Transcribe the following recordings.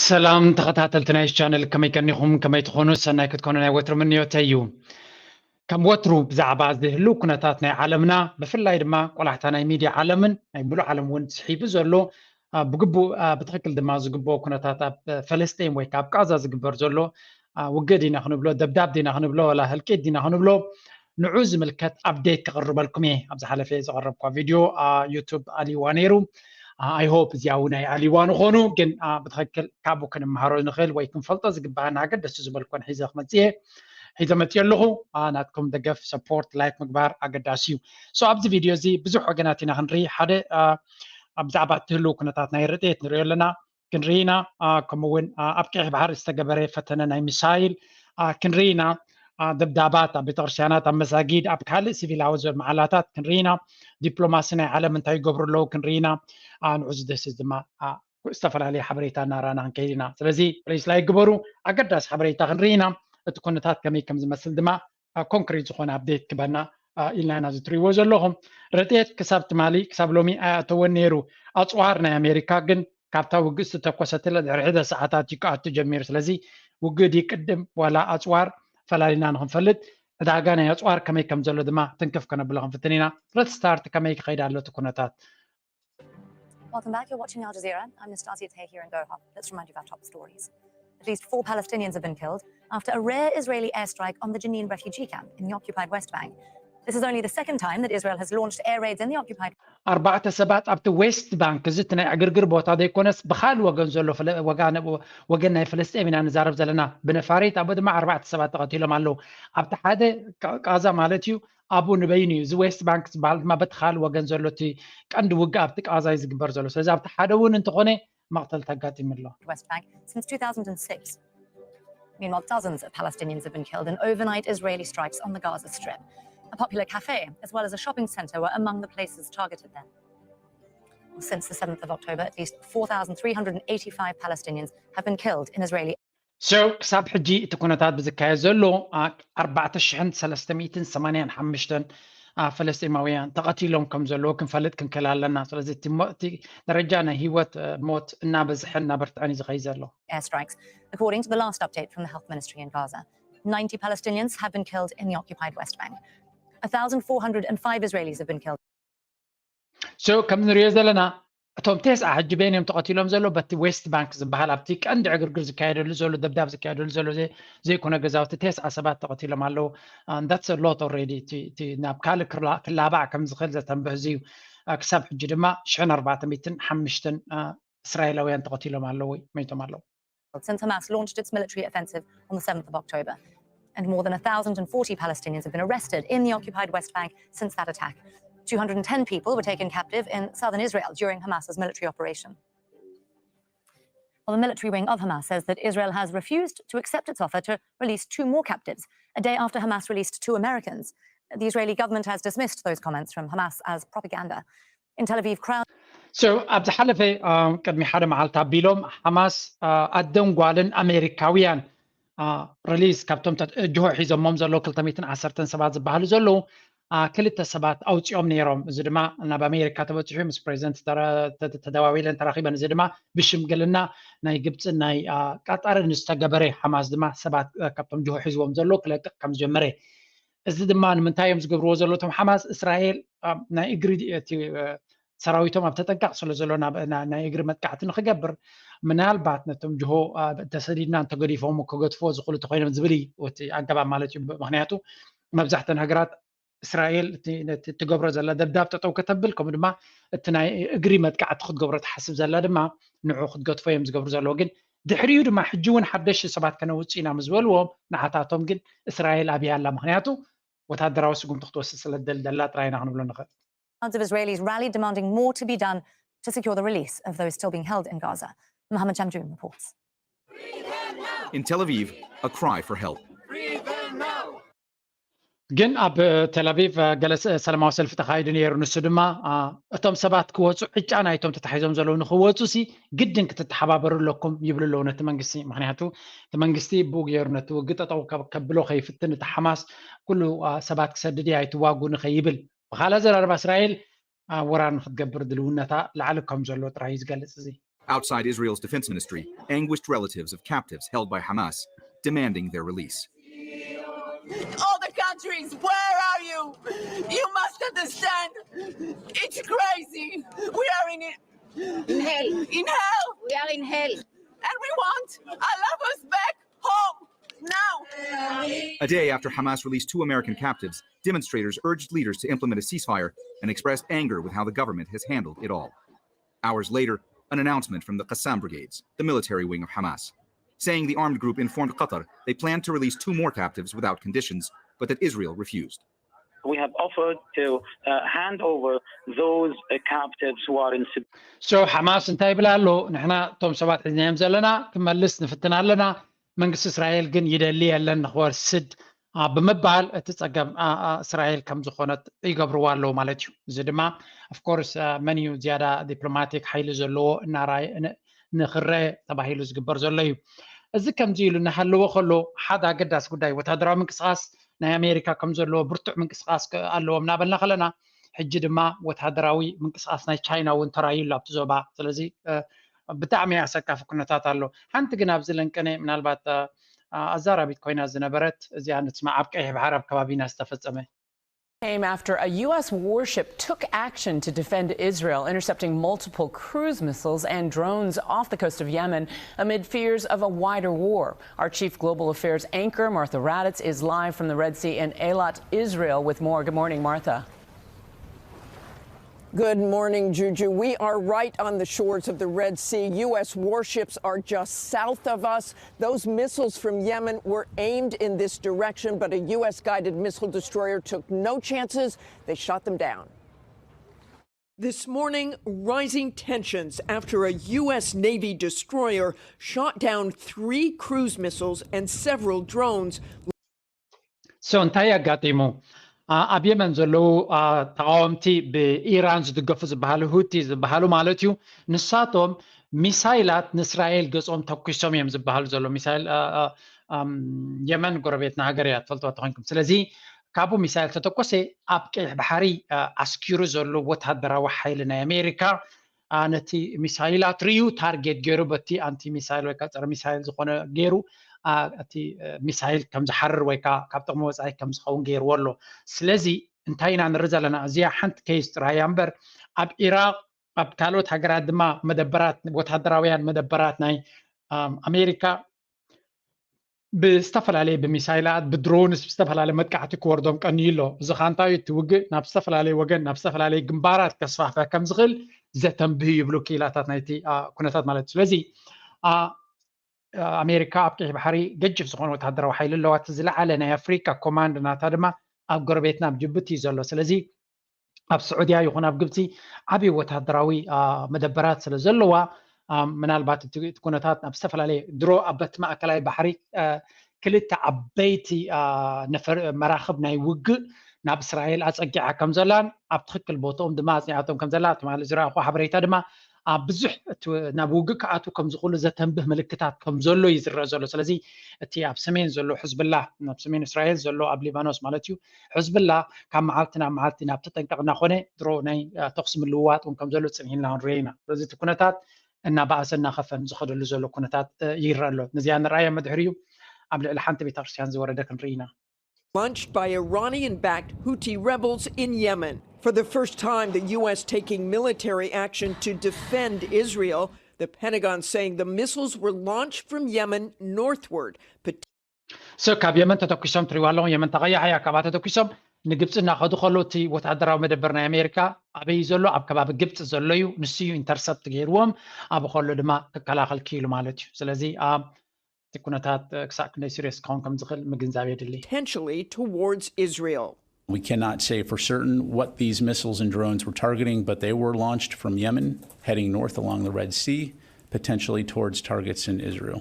ሰላም ተኸታተልቲ ናይ ቻነል፣ ከመይ ቀኒኹም? ከመይ ትኾኑ? ሰናይ ክትኮኑ ናይ ወትሩ ምንዮተይ እዩ። ከም ወትሩ ብዛዕባ እዚ ህልው ኩነታት ናይ ዓለምና፣ ብፍላይ ድማ ቆላሕታ ናይ ሚድያ ዓለምን ናይ ሙሉእ ዓለም እውን ዝሒቡ ዘሎ፣ አ፣ ብግቡእ፣ አ፣ ብትኽክል ድማ ዝግብኦ ኩነታት ኣብ ፈለስጢን ወይ ካብ ቃዛ ዝግበር ዘሎ፣ አ፣ ውግእ ዲና ክንብሎ፣ ደብዳብ ዲና ክንብሎ፣ ወላ ህልቂት ዲና ክንብሎ፣ ንዑ ዝምልከት ኣፕዴት ከቕርበልኩም እየ። ኣብ ዝሓለፈ ዘቐረብኳ ቪድዮ፣ አ፣ ዩቱብ ኣልይዋ ነይሩ። አ፣ I hope እዚኣ እውን ኣይኣልይዋ ንኾኑ፣ ግን፣ አ፣ ብትኽክል ካብኡ ክንመሃሮ ንኽእል ወይ ክንፈልጦ ዝግባኣና ኣገደስቲ ዝበልኮን ሒዘ ክመጽእ እየ። ሒዘ መጽእ ኣለኹ። አ፣ ናትኩም ደገፍ፣ ሰፖርት፣ ላይክ ምግባር ኣገዳሲ እዩ። So ኣብዚ ቪድዮ እዚ ብዙሕ ወገናት ኢና ክንርኢ። ሓደ፣ አ፣ ብዛዕባ እቲ ህልው ኩነታት ናይ ረድኤት ንሪኦ ኣለና። ክንርኢ ኢና። አ፣ ከምኡ እውን፣ አ፣ ኣብ ቀይሕ ባሕሪ ዝተገበረ ፈተነ ናይ ሚሳይል፣ አ፣ ክንርኢ ኢና። አ፣ ደብዳባት ኣብ ቤተክርስትያናት፣ ኣብ መሳጊድ፣ ኣብ ካልእ ሲቪላዊ መዓላታት ክንርኢ ኢና። ዲፕሎማሲ ናይ ዓለም እንታይ ይገብሩ ኣለዉ ክንርኢ ኢና። አ፣ ንዑ ዝደስስ ድማ፣ አ፣ ዝተፈላለየ ሓበሬታ እናራና ክንከይድ ኢና። ስለዚ ፕሊስ ላይክ ግበሩ። ኣገዳሲ ሓበሬታ ክንርኢ ኢና። እቲ ኩነታት ከመይ ከም ዝመስል ድማ፣ አ፣ ኮንክሪት ዝኾነ ኣፕዴት ክበና፣ አ፣ ኢልና ኢና እዚ ትሪእዎ ዘለኹም። ረድኤት ክሳብ ትማሊ፣ ክሳብ ሎሚ ኣይኣተወን ነይሩ። ኣጽዋር ናይ ኣሜሪካ ግን ካብታ ውግእ ዝተተኮሰትለ ድሕሪ ሕደ ሰዓታት እዩ ክኣቱ ጀሚሩ። ስለዚ ውግእ ድዩ ቅድም ዋላ ኣጽዋር ፈላሊና ንኽንፈልጥ፣ ዕዳጋ ናይ ኣጽዋር ከመይ ከም ዘሎ ድማ ትንክፍ ከነብሎ ክንፍትን ኢና። Let's start፣ ከመይ ክኸይድ ኣሎ እቲ ኩነታት? Welcome back. You're watching Al Jazeera. I'm Nastasia Tay here in Doha. Let's remind you of our top stories. At least four Palestinians have been killed after a rare Israeli airstrike on the Jenin refugee camp in the occupied West Bank. This is only the second time that Israel has launched air raids in the occupied ኣርባዕተ ሰባት ኣብቲ ዌስት ባንክ፣ እዚ እቲ ናይ ዕግርግር ቦታ ዘይኮነስ ብኻልእ ወገን ዘሎ ፍለ-፣ ወጋ-፣ ወገን ናይ ፍልስጤም ኢና ንዛረብ ዘለና፣ ብነፋሪት ኣብኡ ድማ ኣርባዕተ ሰባት ተቐቲሎም ኣለዉ። ኣብቲ ሓደ ቃ-፣ ቃዛ ማለት እዩ፣ ኣብኡ ንበይኑ እዩ። እዚ ዌስት ባንክ ዝበሃል ድማ በቲ ካልእ ወገን ዘሎ እቲ ቀንዲ ውግእ ኣብቲ ቃዛ እዩ ዝግበር ዘሎ። ስለዚ ኣብቲ ሓደ እውን እንተኾነ መቕተልቲ ኣጋጢሙ ኣሎ። West Bank since two thousand six. Meanwhile, dozens of Palestinians have been killed in overnight Israeli strikes on the Gaza Strip. A popular cafe, as well as a shopping center, were among the places targeted then. Since the seventh of October, at least four thousand three hundred and eighty-five Palestinians have been killed in Israeli So ክሳብ ሕጂ እቲ ኩነታት ብዝካየድ ዘሎ፣ አ፣ ኣርባዕተ ሽሕን ሰለስተ ሚእትን ሰማንያን ሓሙሽተን፣ አ፣ ፈለስጢማውያን ተቐቲሎም ከም ዘለዉ ክንፈልጥ ክንክእል ኣለና። ስለዚ እቲ ሞ-፣ እቲ ደረጃ ናይ ህይወት፣ አ፣ ሞት እናበዝሐን እናበርትዐን እዩ ዝኸይድ ዘሎ። airstrikes, according to the last update from the health ministry in Gaza. Ninety Palestinians have been killed in the occupied West Bank. A thousand four hundred and five Israelis have been killed. So ከም ንሪኦ ዘለና፣ እቶም ቴስዓ ሕጂ በይኖም ተቐቲሎም ዘሎ በቲ ዌስት ባንክ ዝበሃል ኣብቲ ቀንዲ ዕግርግር ዝካየደሉ ዘሎ፣ ደብዳብ ዝካየደሉ ዘሎ ዘይ-፣ ዘይኮነ ገዛውቲ ቴስዓ ሰባት ተቐቲሎም ኣለዉ። And that's a lot already። እቲ፣ እቲ ናብ ካልእ ክላ-፣ ክላባዕ ከም ዝኽእል ዘተንብህ እዚ እዩ። አ፣ ክሳብ ሕጂ ድማ ሽሕን ኣርባዕተ ሚእትን ሓሙሽተን፣ አ፣ እስራኤላውያን ተቐቲሎም ኣለዉ ወይ መይቶም ኣለዉ። Since Hamas launched its military offensive on the seventh of October. And more than a thousand and forty Palestinians have been arrested in the occupied West Bank since that attack. Two hundred and ten people were taken captive in southern Israel during Hamas's military operation. Well, the military wing of Hamas says that Israel has refused to accept its offer to release two more captives, a day after Hamas released two Americans. The Israeli government has dismissed those comments from Hamas as propaganda. In Tel Aviv, crowds So ኣብ ዝሓለፈ፣ አ፣ ቅድሚ ሓደ መዓልቲ ኣቢሎም ሓማስ፣ አ፣ ኣደን ጓልን ኣሜሪካውያን፣ አ፣ ሪሊዝ ካብቶም ተ-፣ ጅሆ ሒዞሞም ዘለዉ ክልተ ሚእትን ዓሰርተን ሰባት ዝበሃሉ ዘለዉ፣ አ፣ ክልተ ሰባት ኣውፂኦም ነይሮም። እዚ ድማ ናብ ኣሜሪካ ተበፂሑ ምስ ፕሬዚደንት ተረ-፣ ተ-፣ ተደዋዊለን ተራኺበን። እዚ ድማ ብሽምግልና ናይ ግብፅን ናይ፣ አ፣ ቀጠርን ዝተገበረ፣ ሓማስ ድማ ሰባት፣ አ፣ ካብቶም ጅሆ ሒዝዎም ዘለዉ ክለቅቕ ከም ዝጀመረ። እዚ ድማ ንምንታይ እዮም ዝገብርዎ ዘለዉ እቶም ሓማስ? እስራኤል ኣብ ናይ እግሪ እቲ፣ እ፣ ሰራዊቶም ኣብ ተጠንቀቕ ስለ ዘሎ ናብ፣ ና-፣ ናይ እግሪ መጥቃዕቲ ንኽገብር፣ ምናልባት ነቶም ጅሆ፣ አ፣ እንተሰዲድና እንተገዲፎም ክገድፍዎ ዝኽእሉ እንተኾይኖም ዝብል እዩ እቲ ኣገባብ ማለት እዩ። ምኽንያቱ መብዛሕተን ሃገራት እስራኤል እቲ፣ ነቲ እትገብሮ ዘላ ደብዳብ ጠጠው ከተብል፣ ከምኡ ድማ እቲ ናይ እግሪ መጥቃዕቲ ክትገብሮ ትሓስብ ዘላ ድማ ንዑ ክትገድፎ እዮም ዝገብሩ ዘለዉ። ግን ድሕሪኡ ድማ ሕጂ እውን ሓደሽቲ ሰባት ከነውፅእ ኢና ምስ በልዎም፣ ንዓታቶም ግን እስራኤል ኣብያ ኣላ። ምኽንያቱ ወታደራዊ ስጉምቲ ክትወስድ ስለ ትደሊ ዘላ ጥራይ ኢና ክንብሎ ንኽእል። Crowds of Israelis rallied, demanding more to be done to secure the release of those still being held in Gaza. Mohammed Shamjoon reports. In Tel Aviv, a cry for help. ግን ኣብ ቴል ኣቪቭ፣ አ፣ ገለ ሰ-፣ ሰላማዊ ሰልፊ ተኻይዱ ነይሩ። ንሱ ድማ፣ አ፣ እቶም ሰባት ክወፁ፣ ዕጫ ናይቶም ተታሒዞም ዘለዉ ንኽወፁ ሲ ግድን ክትተሓባበሩ ኣለኩም ይብሉ ኣለዉ ነቲ መንግስቲ። ምኽንያቱ እቲ መንግስቲ ብኡ ገይሩ ነቲ ውግእ ጠጠው ከብ-፣ ከብሎ ከይፍትን፣ እቲ ሓማስ ኩሉ፣ አ፣ ሰባት ክሰድድ እየ ኣይትዋጉ ንኸይብል። ብኻልእ ኣዘራርባ እስራኤል፣ አ፣ ወራር ንክትገብር ድልውነታ ላዕሊ ከም ዘሎ ጥራይ እዩ ዝገልጽ እዚ። Outside Israel's defense ministry, anguished relatives of captives held by Hamas demanding their release. All the countries, where are you? You must understand. It's crazy. We are in, In hell. In hell, We are in hell. And we want our lovers back home now. A day after Hamas released two American captives, demonstrators urged leaders to implement a ceasefire and expressed anger with how the government has handled it all. Hours later, an announcement from the Qassam Brigades, the military wing of Hamas, saying the armed group informed Qatar they planned to release two more captives without conditions, but that Israel refused. We have offered to uh, hand over those uh, captives who are in so ሓማስ እንታይ ይብል ኣሎ? ንሕና እቶም ሰባት ሒዝናዮም ዘለና ክመልስ ንፍትን ኣለና። መንግስቲ እስራኤል ግን ይደሊ የለን ንክወስድ ብምባል እቲ ፀገም እስራኤል ከም ዝኾነት ይገብርዋ ኣለዉ ማለት እዩ። እዚ ድማ ኦፍኮርስ መን እዩ ዝያዳ ዲፕሎማቲክ ሓይሊ ዘለዎ ንክረአ ተባሂሉ ዝግበር ዘሎ እዩ። እዚ ከምዚ ኢሉ እናሃለወ ከሎ ሓደ ኣገዳሲ ጉዳይ ወታደራዊ ምንቅስቃስ ናይ ኣሜሪካ ከም ዘለዎ ብርቱዕ ምንቅስቃስ ኣለዎም እናበልና ከለና ሕጂ ድማ ወታደራዊ ምንቅስቃስ ናይ ቻይና እውን ተራዩ ኣሎ ኣብቲ ዞባ። ስለዚ ብጣዕሚ ኣሰካፊ ኩነታት ኣሎ። ሓንቲ ግን ኣብዚ ለንቀነ ምናልባት ኣዛራቢት ኮይና ዝነበረት እዚኣ ንስማዕ። ኣብ ቀይሕ ባሕሪ ኣብ ከባቢና ዝተፈጸመ came after a U S warship took action to defend Israel, intercepting multiple cruise missiles and drones off the coast of Yemen amid fears of a wider war. Our chief global affairs anchor, Martha Raddatz, is live from the Red Sea in Eilat, Israel, with more. Good morning, Martha. Good morning, Juju. We are right on the shores of the Red Sea. U S warships are just south of us. Those missiles from Yemen were aimed in this direction, but a U S guided missile destroyer took no chances. They shot them down. This morning, rising tensions after a U S Navy destroyer shot down three cruise missiles and several drones. So እንታይ ኣጋጢሙ? ኣብ የመን ዘለዉ ተቃወምቲ ብኢራን ዝድገፉ ዝበሃሉ፣ ሁቲ ዝበሃሉ ማለት እዩ፣ ንሳቶም ሚሳይላት ንእስራኤል ገጾም ተኩሶም እዮም ዝበሃሉ ዘሎ። ሚሳይል የመን ጎረቤትና ሃገር እያ፣ ትፈልጥዋ ተኮንኩም። ስለዚ ካብኡ ሚሳይል ተተኮሰ፣ ኣብ ቀይሕ ባሕሪ ኣስኪሩ ዘሎ ወታደራዊ ሓይሊ ናይ ኣሜሪካ ነቲ ሚሳይላት ርዩ ታርጌት ገይሩ በቲ ኣንቲ ሚሳይል ወይ ከዓ ፀረ ሚሳይል ዝኾነ ገይሩ እቲ ሚሳይል ከም ዝሓርር ወይ ከዓ ካብ ጥቕሚ ወፃኢ ከም ዝኸውን ገይርዎ ኣሎ። ስለዚ እንታይ ኢና ንርኢ ዘለና? እዚኣ ሓንቲ ኬስ ጥራይ እያ እምበር ኣብ ኢራቅ ኣብ ካልኦት ሃገራት ድማ መደበራት ወታደራውያን መደበራት ናይ ኣሜሪካ ብዝተፈላለየ ብሚሳይላት ብድሮንስ ብዝተፈላለየ መጥቃዕቲ ክወርዶም ቀንዩ ኣሎ። እዚ ከዓ እንታይ እዩ? እቲ ውግእ ናብ ዝተፈላለየ ወገን ናብ ዝተፈላለየ ግንባራት ከስፋሕፍሕ ከም ዝኽእል ዘተንብህ ይብሉ ክኢላታት ናይቲ ኩነታት ማለት እዩ። ስለዚ ኣሜሪካ ኣብ ቀይሕ ባሕሪ ገጅፍ ዝኾነ ወታደራዊ ሓይሊ ኣለዋ። እቲ ዝለዓለ ናይ ኣፍሪካ ኮማንድ ናታ ድማ ኣብ ጎረቤትና ኣብ ጅቡቲ እዩ ዘሎ። ስለዚ ኣብ ስዑድያ ይኹን ኣብ ግብፂ ዓብዪ ወታደራዊ መደበራት ስለ ዘለዋ ምናልባት እቲ ኩነታት ናብ ዝተፈላለየ ድሮ ኣብ በቲ ማእከላይ ባሕሪ ክልተ ዓበይቲ መራኽብ ናይ ውግእ ናብ እስራኤል ኣፀጊዓ ከም ዘላን ኣብ ትኽክል ቦትኦም ድማ ኣፅኒዓቶም ከም ዘላ ትማሊ ዝረኣኹ ሓበሬታ ድማ ብዙሕ ናብ ውግእ ክኣትዉ ከም ዝኽእሉ ዘተንብህ ምልክታት ከም ዘሎ እዩ ዝረአ ዘሎ። ስለዚ እቲ ኣብ ሰሜን ዘሎ ሕዝብላ ኣብ ሰሜን እስራኤል ዘሎ ኣብ ሊባኖስ ማለት እዩ ሕዝብላ ካብ መዓልቲ ናብ መዓልቲ ናብ ተጠንቀቕ እናኾነ ድሮ ናይ ተኹሲ ምልውዋጥ እውን ከም ዘሎ ፅንሒልና ንሪኦ ኢና። ስለዚ እቲ ኩነታት እናባእሰ እናኸፈን ዝኸደሉ ዘሎ ኩነታት ይረአ ኣሎ። ነዚኣ ንርኣያ መድሕሪኡ ኣብ ልዕሊ ሓንቲ ቤተክርስትያን ዝወረደ ክንርኢ ኢና። Launched by Iranian backed Houthi rebels in Yemen. For the first time, the U S taking military action to defend Israel. The Pentagon saying the missiles were launched from Yemen northward. So ካብ የመን ተተኩሶም ትሪዋ ኣለኹም። የመን ተቐያሕ እያ። ካብኣ ተተኩሶም ንግብፂ እናኸዱ ከሎ እቲ ወታደራዊ መደበር ናይ ኣሜሪካ ኣበይ ዘሎ? ኣብ ከባቢ ግብፂ ዘሎ እዩ። ንሱ እዩ ኢንተርሰፕት ገይርዎም። ኣብ ከሎ ድማ ክከላኸል ክኢሉ ማለት እዩ። ስለዚ እቲ ኩነታት ክሳዕ ክንደይ ሲሪየስ ክኸውን ከም ዝኽእል ምግንዛብ የድሊ። Potentially towards Israel. We cannot say for certain what these missiles and drones were targeting, but they were launched from Yemen, heading north along the Red Sea, potentially towards targets in Israel.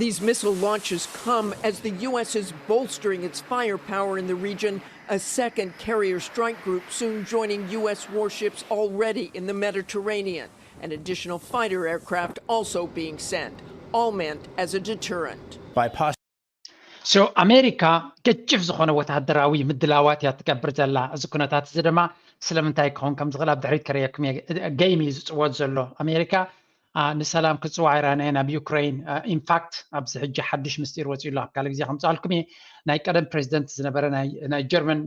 These missile launches come as the U S is bolstering its firepower in the region. A second carrier strike group soon joining U S warships already in the Mediterranean. An additional fighter aircraft also being sent, all meant as a deterrent. By poss- So ኣሜሪካ ገጅፍ ዝኾነ ወታደራዊ ምድላዋት እያ ትገብር ዘላ። እዚ ኩነታት እዚ ድማ ስለምንታይ ክኸውን ከም ዝኽእል ኣብ ድሕሪት ከርእየኩም እየ። ገይም እዩ ዝፅወት ዘሎ። ኣሜሪካ ንሰላም ክፅዋዕ ኢራን እየን ኣብ ዩክሬን። ኢንፋክት ኣብዚ ሕጂ ሓድሽ ምስጢር ወፂኡ ኣሎ፣ ኣብ ካልእ ግዜ ከምፅኣልኩም እየ። ናይ ቀደም ፕሬዚደንት ዝነበረ ናይ ጀርመን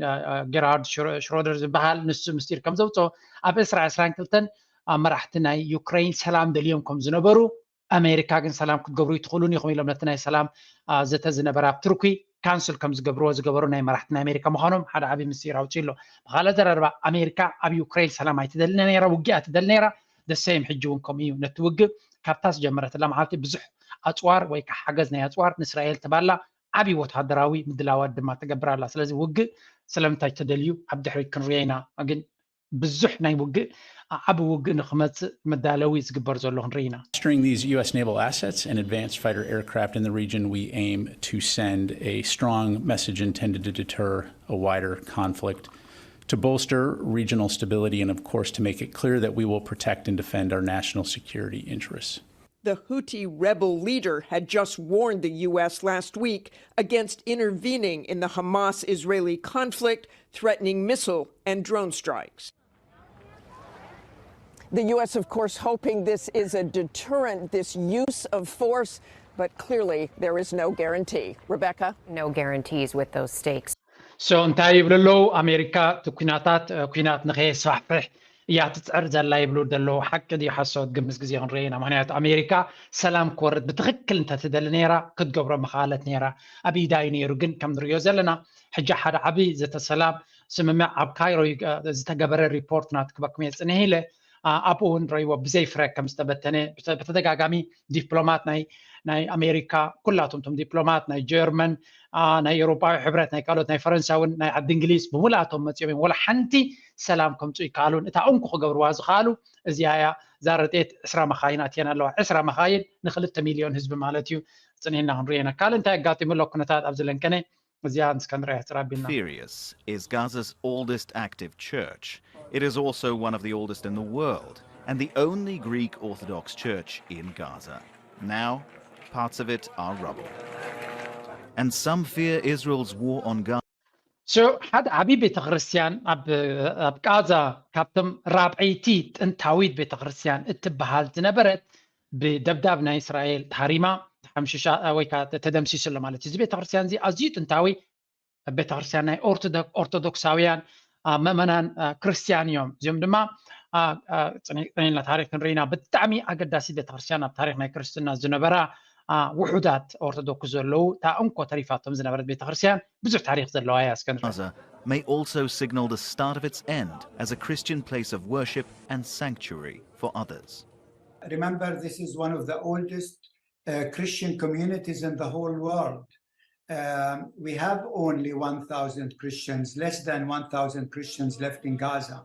ጌርሃርድ ሽሮደር ዝበሃል ንሱ ምስጢር ከም ዘውፅኦ፣ ኣብ ዕስራ ዕስራን ክልተን መራሕቲ ናይ ዩክሬን ሰላም ደልዮም ከም ዝነበሩ፣ ኣሜሪካ ግን ሰላም ክትገብሩ ይትኽእሉን ኢኹም ኢሎም ነቲ ናይ ሰላም ዘተ ዝነበረ ኣብ ቱርኪ ካንስል ከም ዝገብርዎ ዝገበሩ ናይ መራሕቲ ናይ ኣሜሪካ ምዃኖም ሓደ ዓብዪ ምስጢር ኣውፅኡ ኣሎ። ብኻልእ ኣዘራርባ ኣሜሪካ ኣብ ዩክሬን ሰላም ኣይትደልን ነይራ፣ ውግእ ኣይትደልን ነይራ። ደሰይም ሕጂ እውን ከምኡ እዩ። ነቲ ውግእ ካብታ ዝጀመረትላ መዓልቲ ብዙሕ ኣፅዋር ወይ ከዓ ሓገዝ ናይ ኣፅዋር ንእስራኤል ትባላ፣ ዓብዪ ወታደራዊ ምድላዋት ድማ ትገብር ኣላ። ስለዚ ውግእ ስለምንታይ ተደልዩ ኣብ ድሕሪት ክንሪኦ ኢና። ግን ብዙሕ ናይ ውግእ ዓቢ ውግእ ንክመፅእ መዳለዊ ዝግበር ዘሎ ክንርኢ ኢና። Mustering these U S naval assets and advanced fighter aircraft in the region, we aim to send a strong message intended to deter a wider conflict, to bolster regional stability, and of course, to make it clear that we will protect and defend our national security interests. The Houthi rebel leader had just warned the U S last week against intervening in the Hamas Israeli conflict, threatening missile and drone strikes. The U S, of course, hoping this is a deterrent, this use of force, but clearly there is no guarantee. Rebecca? No guarantees with those stakes. So እንታይ ይብሉ ኣለዉ? ኣሜሪካ እቲ ኩናታት ኩናት ንኸየስፋሕፍሕ እያ ትፅዕር ዘላ ይብሉ ዘለዉ። ሓቂ ድዩ ሓሶት? ግን ምስ ግዜ ክንሪኦ ኢና። ምክንያቱ ኣሜሪካ ሰላም ክወርድ ብትኽክል እንተትደሊ ነይራ ክትገብሮ ምኽኣለት ነይራ። ኣብ ኢዳ እዩ ነይሩ። ግን ከም ንሪኦ ዘለና ሕጂ ሓደ ዓብዪ ዘተ ሰላም ስምምዕ ኣብ ካይሮ ዝተገበረ ሪፖርት ናትክበኩም እየ ፅንሕ ኢለ ኣብኡ እውን ረይዎ ብዘይ ፍረ ከም ዝተበተነ ብተደጋጋሚ ዲፕሎማት ናይ ናይ ኣሜሪካ ኩላቶም ቶም ዲፕሎማት ናይ ጀርመን ናይ ኤውሮጳዊ ሕብረት ናይ ካልኦት ናይ ፈረንሳ እውን ናይ ዓዲ እንግሊዝ ብምልኣቶም መፂኦም እዮም ወላ ሓንቲ ሰላም ከምፁ ይከኣሉን እታ እንኩ ክገብርዋ ዝከኣሉ እዚኣ እያ እዛ ረድኤት ዕስራ መኻይን ኣትየን ኣለዋ ዕስራ መኻይን ንክልተ ሚልዮን ህዝቢ ማለት እዩ ፅኒሕና ክንሪኦ ኢና ካልእ እንታይ ኣጋጢሙ ኣሎ ኩነታት ኣብዚ ለንከነ እዚኣ ንስካ ንሪኣ ሕፅር ኣቢልና Furious is Gaza's oldest active church. It is also one of the oldest in the world and the only Greek Orthodox church in Gaza. Now, parts of it are rubble. And some fear Israel's war on Gaza. So ሓደ ዓብዪ ቤተ ክርስቲያን ኣብ ኣብ ቃዛ ካብቶም ራብዐይቲ ጥንታዊት ቤተ ክርስቲያን እትበሃል ዝነበረት ብደብዳብ ናይ እስራኤል ተሃሪማ ተሓምሽሻ ወይ ከዓ ተደምሲሱ ኣሎ ማለት እዩ። እዚ ቤተክርስትያን እዚ ኣዝዩ ጥንታዊ ቤተክርስትያን ናይ ኦርቶዶክሳውያን መመናን ክርስትያን እዮም። እዚኦም ድማ ፅኒልና ታሪክ ክንርኢና ብጣዕሚ ኣገዳሲ ቤተክርስትያን ኣብ ታሪክ ናይ ክርስትና ዝነበራ ውሑዳት ኦርቶዶክስ ዘለዉ እታ እንኮ ተሪፋቶም ዝነበረት ቤተክርስትያን ብዙሕ ታሪክ ዘለዋ እያ። እስከ Gaza may also signal the start of its end as a Christian place of worship and sanctuary for others. Remember, this is one of the oldest uh, Christian communities in the whole world. Um, we have only one thousand Christians, less than one thousand Christians left in Gaza.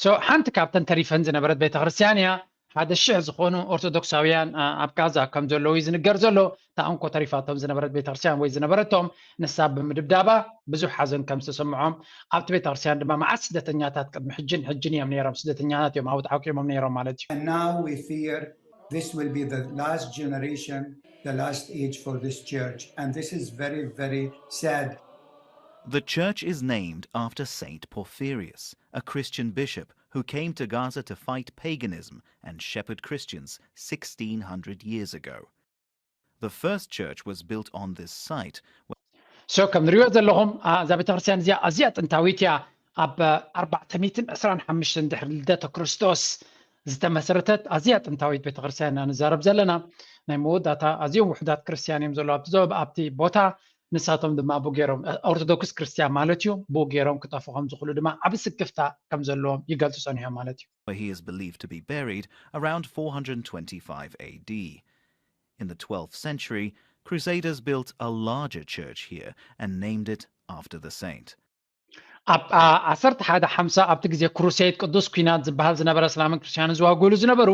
So ሓንቲ ካብተን ተሪፈን ዝነበረት ቤተክርስትያን እያ። ሓደ ሽሕ ዝኾኑ ኦርቶዶክሳውያን ኣብ ጋዛ ከም ዘለዉ እዩ ዝንገር ዘሎ። እታ እንኮ ተሪፋቶም ዝነበረት ቤተክርስትያን ወይ ዝነበረቶም ንሳ ብምድብዳባ ብዙሕ ሓዘን ከም ዝተሰምዖም ኣብቲ ቤተክርስትያን ድማ መዓት ስደተኛታት ቅድሚ ሕጅን ሕጅን እዮም ነይሮም ስደተኛታት እዮም ኣብኡ ተዓቂቦም ነይሮም ማለት እዩ። And now we fear this will be the last generation, the last age for this church. And this is very, very sad. The church is named after Saint Porphyrius, a Christian bishop who came to Gaza to fight paganism and shepherd Christians sixteen hundred years ago. The first church was built on this site. So ከም ንሪኦ ዘለኹም እዛ ቤተክርስትያን እዚኣ ኣዝያ ጥንታዊት እያ። ኣብ ኣርባዕተ ሚእትን ዕስራን ሓሙሽተን ድሕሪ ልደተ ክርስቶስ ዝተመስረተት ኣዝያ ጥንታዊት ቤተክርስትያን ኢና ንዛረብ ዘለና። ናይ መወዳእታ ኣዝዮም ውሑዳት ክርስትያን እዮም ዘለዉ ኣብቲ ዞባ ኣብቲ ቦታ። ንሳቶም ድማ ብኡ ገይሮም ኦርቶዶክስ ክርስትያን ማለት እዩ ብኡ ገይሮም ክጠፉ ከም ዝኽእሉ ድማ ዓቢ ስክፍታ ከም ዘለዎም ይገልጹ ጸኒሖም ማለት እዩ። Where he is believed to be buried around four hundred twenty-five A D. In the twelfth century, Crusaders built a larger church here and named it after the saint. ኣብ ዓሰርተ ሓደ ሓምሳ ኣብቲ ግዜ ክሩሴድ ቅዱስ ኲናት ዝበሃል ዝነበረ እስላምን ክርስትያንን ዝዋግእሉ ዝነበሩ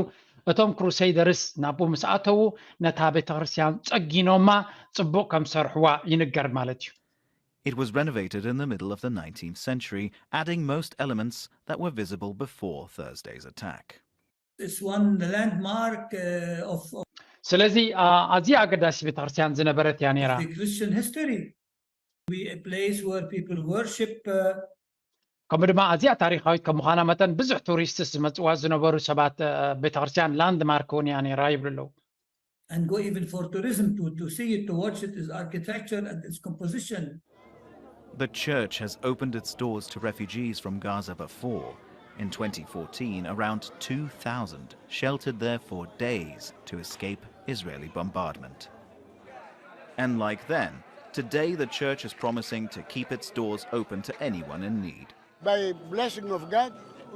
እቶም ክሩሴደርስ ናብኡ ምስ ኣተዉ ነታ ቤተ ክርስትያን ጸጊኖማ ጽቡቕ ከም ዝሰርሕዋ ይንገር ማለት እዩ። It was renovated in the middle of the nineteenth century, adding most elements that were visible before Thursday's attack. It's one landmark uh, of, of ስለዚ ኣዝያ ኣገዳሲ ቤተክርስትያን ዝነበረት እያ ነይራ። the Christian history. We a place where people worship. Uh, ከምኡ ድማ ኣዝያ ታሪኻዊት ከም ምዃና መጠን ብዙሕ ቱሪስትስ ዝመፅዋ ዝነበሩ ሰባት ቤተክርስትያን ላንድማርክ እውን እያ ነይራ ይብሉ ኣለዉ። And go even for tourism to, to see it, to watch it, its architecture and its composition. The church has opened its doors to refugees from Gaza before. In twenty fourteen, around two thousand sheltered there for days to escape Israeli bombardment. And like then, today the church is promising to keep its doors open to anyone in need. By blessing of God,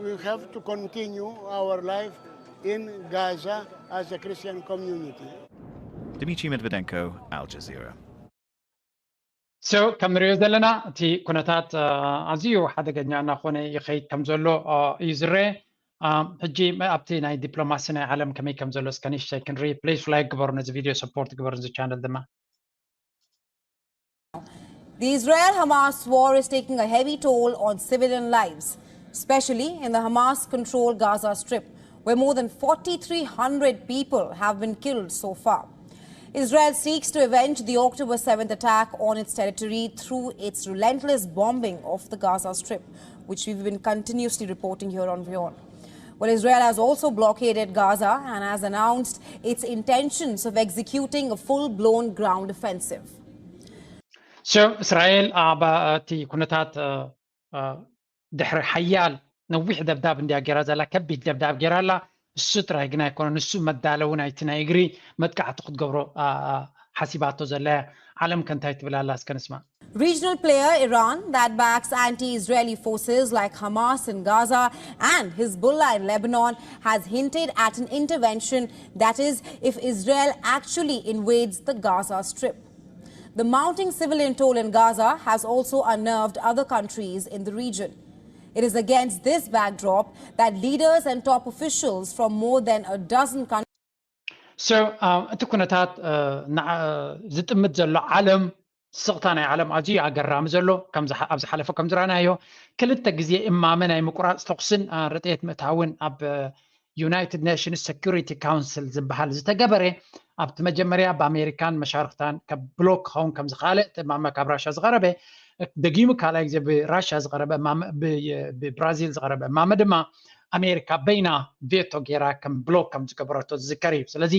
we have to continue our life in Gaza as a Christian community. Dmitry Medvedenko, Al Jazeera. So ከም ንሪኦ ዘለና እቲ ኩነታት ኣዝዩ ሓደገኛ እናኾነ ይኸይድ ከም ዘሎ እዩ ዝረአ። ሕጂ ኣብቲ ናይ ዲፕሎማሲ ናይ ዓለም ከመይ ከም ዘሎ እስከ ንእሽተይ ክንርኢ። ፕሊዝ ላይክ ግበሩ፣ ነዚ ቪድዮ ሰፖርት ግበሩ፣ ነዚ ቻነል ድማ። The Israel Hamas war is taking a heavy toll on civilian lives, especially in the Hamas controlled Gaza Strip, where more than forty-three hundred people have been killed so far. Israel seeks to avenge the October seventh attack on its territory through its relentless bombing of the Gaza Strip, which we've been continuously reporting here on WION. Well, Israel has also blockaded Gaza and has announced its intentions of executing a full blown ground offensive. So እስራኤል ኣብ እቲ ኩነታት ድሕሪ ሓያል ነዊሕ ደብዳብ እንድያ ገይራ ዘላ፣ ከቢድ ደብዳብ ገይራ ኣላ። እሱ ጥራይ ግን ኣይኮነን፣ ንሱ መዳለዊ ናይቲ ናይ እግሪ መጥቃዕቲ ክትገብሮ ሓሲባቶ ዘላ እያ። ዓለም ከ እንታይ ትብል ኣላ? እስከ ንስማ። Regional player Iran, that backs anti Israeli forces like Hamas in Gaza and Hezbollah in Lebanon, has hinted at an intervention, that is, if Israel actually invades the Gaza Strip. The mounting civilian toll in Gaza has also unnerved other countries in the region. It is against this backdrop that leaders and top officials from more than a dozen countries So እቲ ኩነታት ዝጥምት ዘሎ ዓለም፣ ስቕታ ናይ ዓለም ኣዝዩ ኣገራሚ ዘሎ። ኣብ ዝሓለፈ ከም ዝረኣናዮ ክልተ ግዜ እማመ ናይ ምቁራፅ ተኹስን ርጥየት ምእታውን ኣብ United Nations Security Council ዝበሃል ዝተገበረ፣ ኣብቲ መጀመርያ ብኣሜሪካን መሻርክታን ከም ብሎክ ክኸውን ከም ዝኸኣለ እቲ እማመ ካብ ራሻ ዝቐረበ፣ ደጊሙ ካልኣይ ግዜ ብራሻ ዝቐረበ ብብራዚል ዝቐረበ እማመ ድማ ኣሜሪካ በይና ቬቶ ገይራ ከም ብሎክ ከም ዝገበረቶ ዝዝከር እዩ። ስለዚ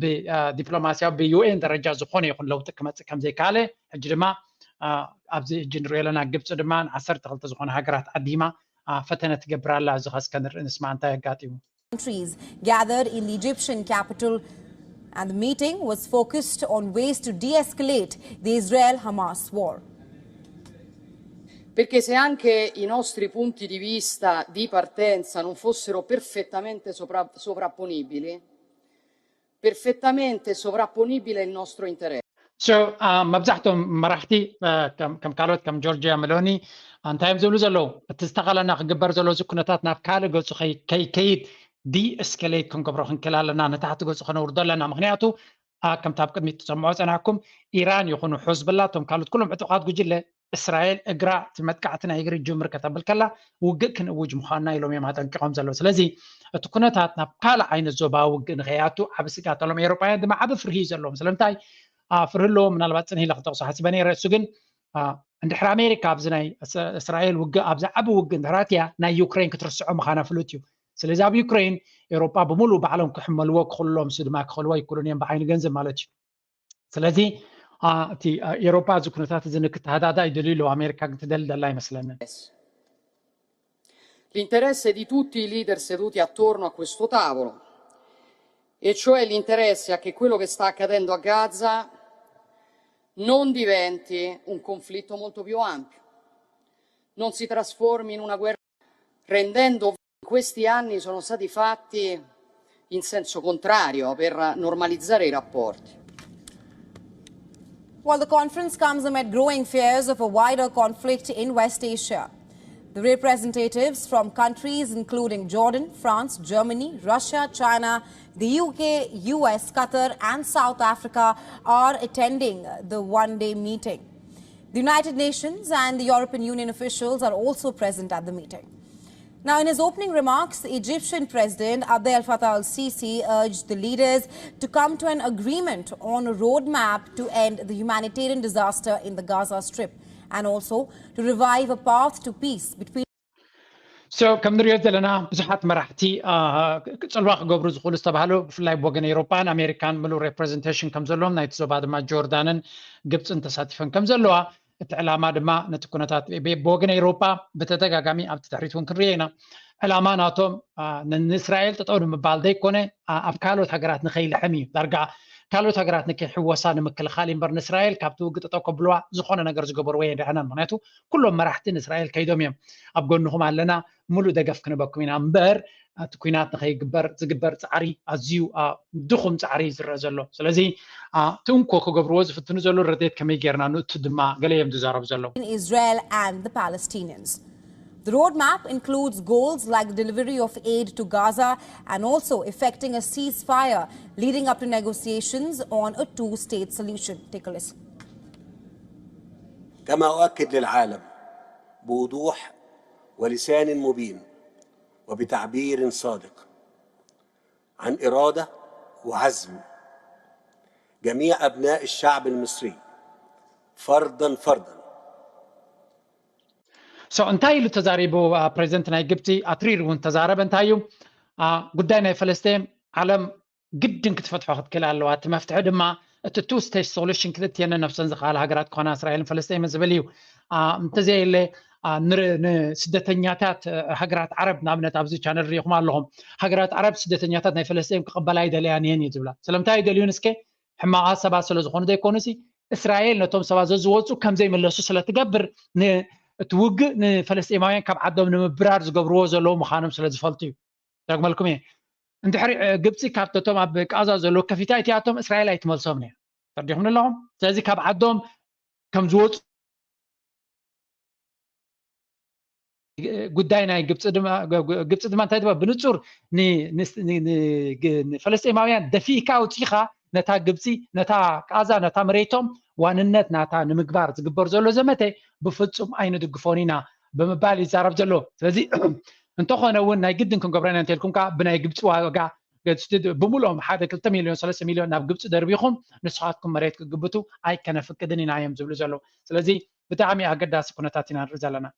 ብዲፕሎማስያዊ ብዩኤን ደረጃ ዝኾነ ይኹን ለውጢ ክመፅእ ከም ዘይከኣለ፣ ሕጂ ድማ ኣብዚ ሕጂ ንሪኦ ኣለና። ግብፂ ድማ ንዓሰርተ ክልተ ዝኾነ ሃገራት ዓዲማ ፈተነ ትገብር ኣላ። እዚ ኸ እስከ ንርኢ ንስማ እንታይ ኣጋጢሙ። Countries gathered in the Egyptian capital, and the meeting was focused on ways to de-escalate the Israel-Hamas war. Perché se anche i nostri punti di vista di partenza non fossero perfettamente sovrapponibili, perfettamente sovrapponibile il nostro interesse. So መብዛሕትኦም መራሕቲ ከም ካልኦት ከም ጆርጂያ መሎኒ እንታይ እዮም ዝብሉ ዘለዉ? እቲ ዝተኸለና ክግበር ዘሎ እዚ ኩነታት ናብ ካልእ ገፁ ከይከይድ ዲኤስከሌት ክንገብሮ ክንክእል ኣለና፣ ንታሕቲ ገፁ ከነውርዶ ኣለና። ምክንያቱ ከምቲ ኣብ ቅድሚት ትሰምዖ ፀናሕኩም ኢራን ይኹኑ ሑዝብላ እቶም ካልኦት ኩሎም ዕጡቓት ጉጅለ እስራኤል እግራ እቲ መጥቃዕቲ ናይ እግሪ ጅምር ከተብል ከላ ውግእ ክንእውጅ ምዃንና ኢሎም እዮም ኣጠንቂቖም ዘለዉ። ስለዚ እቲ ኩነታት ናብ ካልእ ዓይነት ዞባዊ ውግእ ንኸይኣቱ ዓቢ ስግኣት ኣለዎም። ኤውሮጳውያን ድማ ዓቢ ፍርሂ እዩ ዘለዎም። ስለምንታይ ፍርሂ ኣለዎም? ምናልባት ጽንሂ ኢለ ክጠቕሶ ሓሲበ ነይረ። እሱ ግን እንድሕር ኣሜሪካ ኣብዚ ናይ እስራኤል ውግእ ኣብዚ ዓቢ ውግእ እንድሕር ኣትያ ናይ ዩክሬን ክትርስዖ ምዃና ፍሉጥ እዩ። ስለዚ ኣብ ዩክሬን ኤውሮጳ ብምሉእ ባዕሎም ክሕመልዎ ክኽእሉ ኣለዎም። እሱ ድማ ክኽእልዎ ኣይክእሉን እዮም ብዓይኒ ገንዘብ ማለት እዩ። ስለዚ እቲ ኤውሮጳ እዚ ኩነታት እዚ ንክተሃዳዳ ይደልዩ ኣለዉ። ኣሜሪካ ግን ትደሊ ደላ ኣይመስለንን። L'interesse di tutti i leader seduti attorno a questo tavolo, e cioè l'interesse a che quello che sta accadendo a Gaza non diventi un conflitto molto più ampio, non si trasformi in una guerra, rendendo in questi anni sono stati fatti in senso contrario per normalizzare i rapporti. While the conference comes amid growing fears of a wider conflict in West Asia, the representatives from countries including Jordan, France, Germany, Russia, China, the U K, U S, Qatar, and South Africa are attending the one day meeting. The United Nations and the European Union officials are also present at the meeting. Now, in his opening remarks, Egyptian President Abdel Fattah al Sisi urged the leaders to come to an agreement on a roadmap to end the humanitarian disaster in the Gaza Strip and also to revive a path to peace between So ከም ንሪኦ ዘለና ብዙሓት መራሕቲ ጽልዋ ክገብሩ ዝኽእሉ ዝተባህሉ ብፍላይ ብወገን ኤውሮጳን ኣሜሪካን ምሉእ ሬፕሬዘንቴሽን ከም ዘለዎም ናይቲ ዞባ ድማ ጆርዳንን ግብፅን ተሳቲፈን ከም ዘለዋ እቲ ዕላማ ድማ ነቲ ኩነታት ብወገን ኤውሮጳ ብተደጋጋሚ ኣብቲ ድሕሪት እውን ክንሪኦ ኢና። ዕላማ ናቶም ንእስራኤል ጠጠው ንምባል ዘይኮነ ኣብ ካልኦት ሃገራት ንከይልሕም እዩ። ዳርጋ ካልኦት ሃገራት ንከይሕወሳ ንምክልኻል እምበር ንእስራኤል ካብቲ ውግእ ጠጠው ከብልዋ ዝኾነ ነገር ዝገበርዎ የድሕነን። ምክንያቱ ኩሎም መራሕቲ ንእስራኤል ከይዶም እዮም ኣብ ጎንኹም ኣለና፣ ሙሉእ ደገፍ ክንበኩም ኢና እምበር እቲ ኩናት ንከይግበር ዝግበር ፃዕሪ ኣዝዩ ድኹም ፃዕሪ እዩ ዝረአ ዘሎ። ስለዚ እቲ እንኮ ክገብርዎ ዝፍትኑ ዘሎ ረድኤት ከመይ ጌርና ንእቱ ድማ ገለ እዮም ዝዛረቡ ዘለዉ። Israel and the Palestinians. The roadmap includes goals like the delivery of aid to Gaza and also effecting a ceasefire leading up to negotiations on a two-state solution. Take a listen. كما أؤكد للعالم بوضوح ولسان مبين وبتعبير صادق عن إرادة وعزم جميع أبناء الشعب المصري فردا فردا. So እንታይ ኢሉ ተዛሪቡ ፕሬዚደንት ናይ ግብፂ? ኣትሪር እውን ተዛረበ። እንታይ እዩ ጉዳይ ናይ ፈለስጤን ዓለም ግድን ክትፈትሖ ክትክእል ኣለዋ። እቲ መፍትሒ ድማ እቲ two state solution ክልቲኤን ነብሰን ዝኽኣላ ሃገራት ክኾና እስራኤልን ፈለስጤምን ዝብል እዩ። እንተዘየለ ንስደተኛታት ሃገራት ዓረብ ንኣብነት ኣብዚ ቻነል ሪኢኹም ኣለኹም። ሃገራት ዓረብ ስደተኛታት ናይ ፈለስጤን ክቕበላ ይደለያን እየን እዩ ዝብላ። ስለምንታይ ኣይደልዩን እስከ? ሕማቓት ሰባት ስለ ዝኾኑ ዘይኮኑሲ እስራኤል ነቶም ሰባት ዘዝወፁ ከም ዘይምለሱ ስለ ትገብር እቲ ውግእ ንፈለስጤማውያን ካብ ዓዶም ንምብራር ዝገብርዎ ዘለዉ ምዃኖም ስለ ዝፈልጡ እዩ። ደግመልኩም እየ። እንድሕሪ ግብፂ ካብተቶም ኣብ ቃዛ ዘለዉ ከፊታ እቲኣቶም እስራኤል ኣይትመልሶም እያ። ተረዲኹም ኣለኹም። ስለዚ ካብ ዓዶም ከም ዝወፁ ጉዳይ ናይ ግብፂ ድማ እንታይ ድማ ብንፁር ንፈለስጤማውያን ደፊእካ ኣውፂኻ ነታ ግብፂ ነታ ቃዛ ነታ መሬቶም ዋንነት ናታ ንምግባር ዝግበር ዘሎ ዘመተ ብፍፁም ኣይንድግፎን ኢና ብምባል ይዛረብ ዘሎ። ስለዚ እንተኾነ እውን ናይ ግድን ክንገብረና እንተልኩም ከዓ ብናይ ግብፂ ዋጋ ብሙሉኦም ሓደ ክልተ ሚሊዮን ሰለስተ ሚሊዮን ናብ ግብፂ ደርቢኹም ንስኻትኩም መሬት ክግብቱ ኣይከነፍቅድን ኢና እዮም ዝብሉ ዘለዉ። ስለዚ ብጣዕሚ ኣገዳሲ ኩነታት ኢና ንርኢ ዘለና።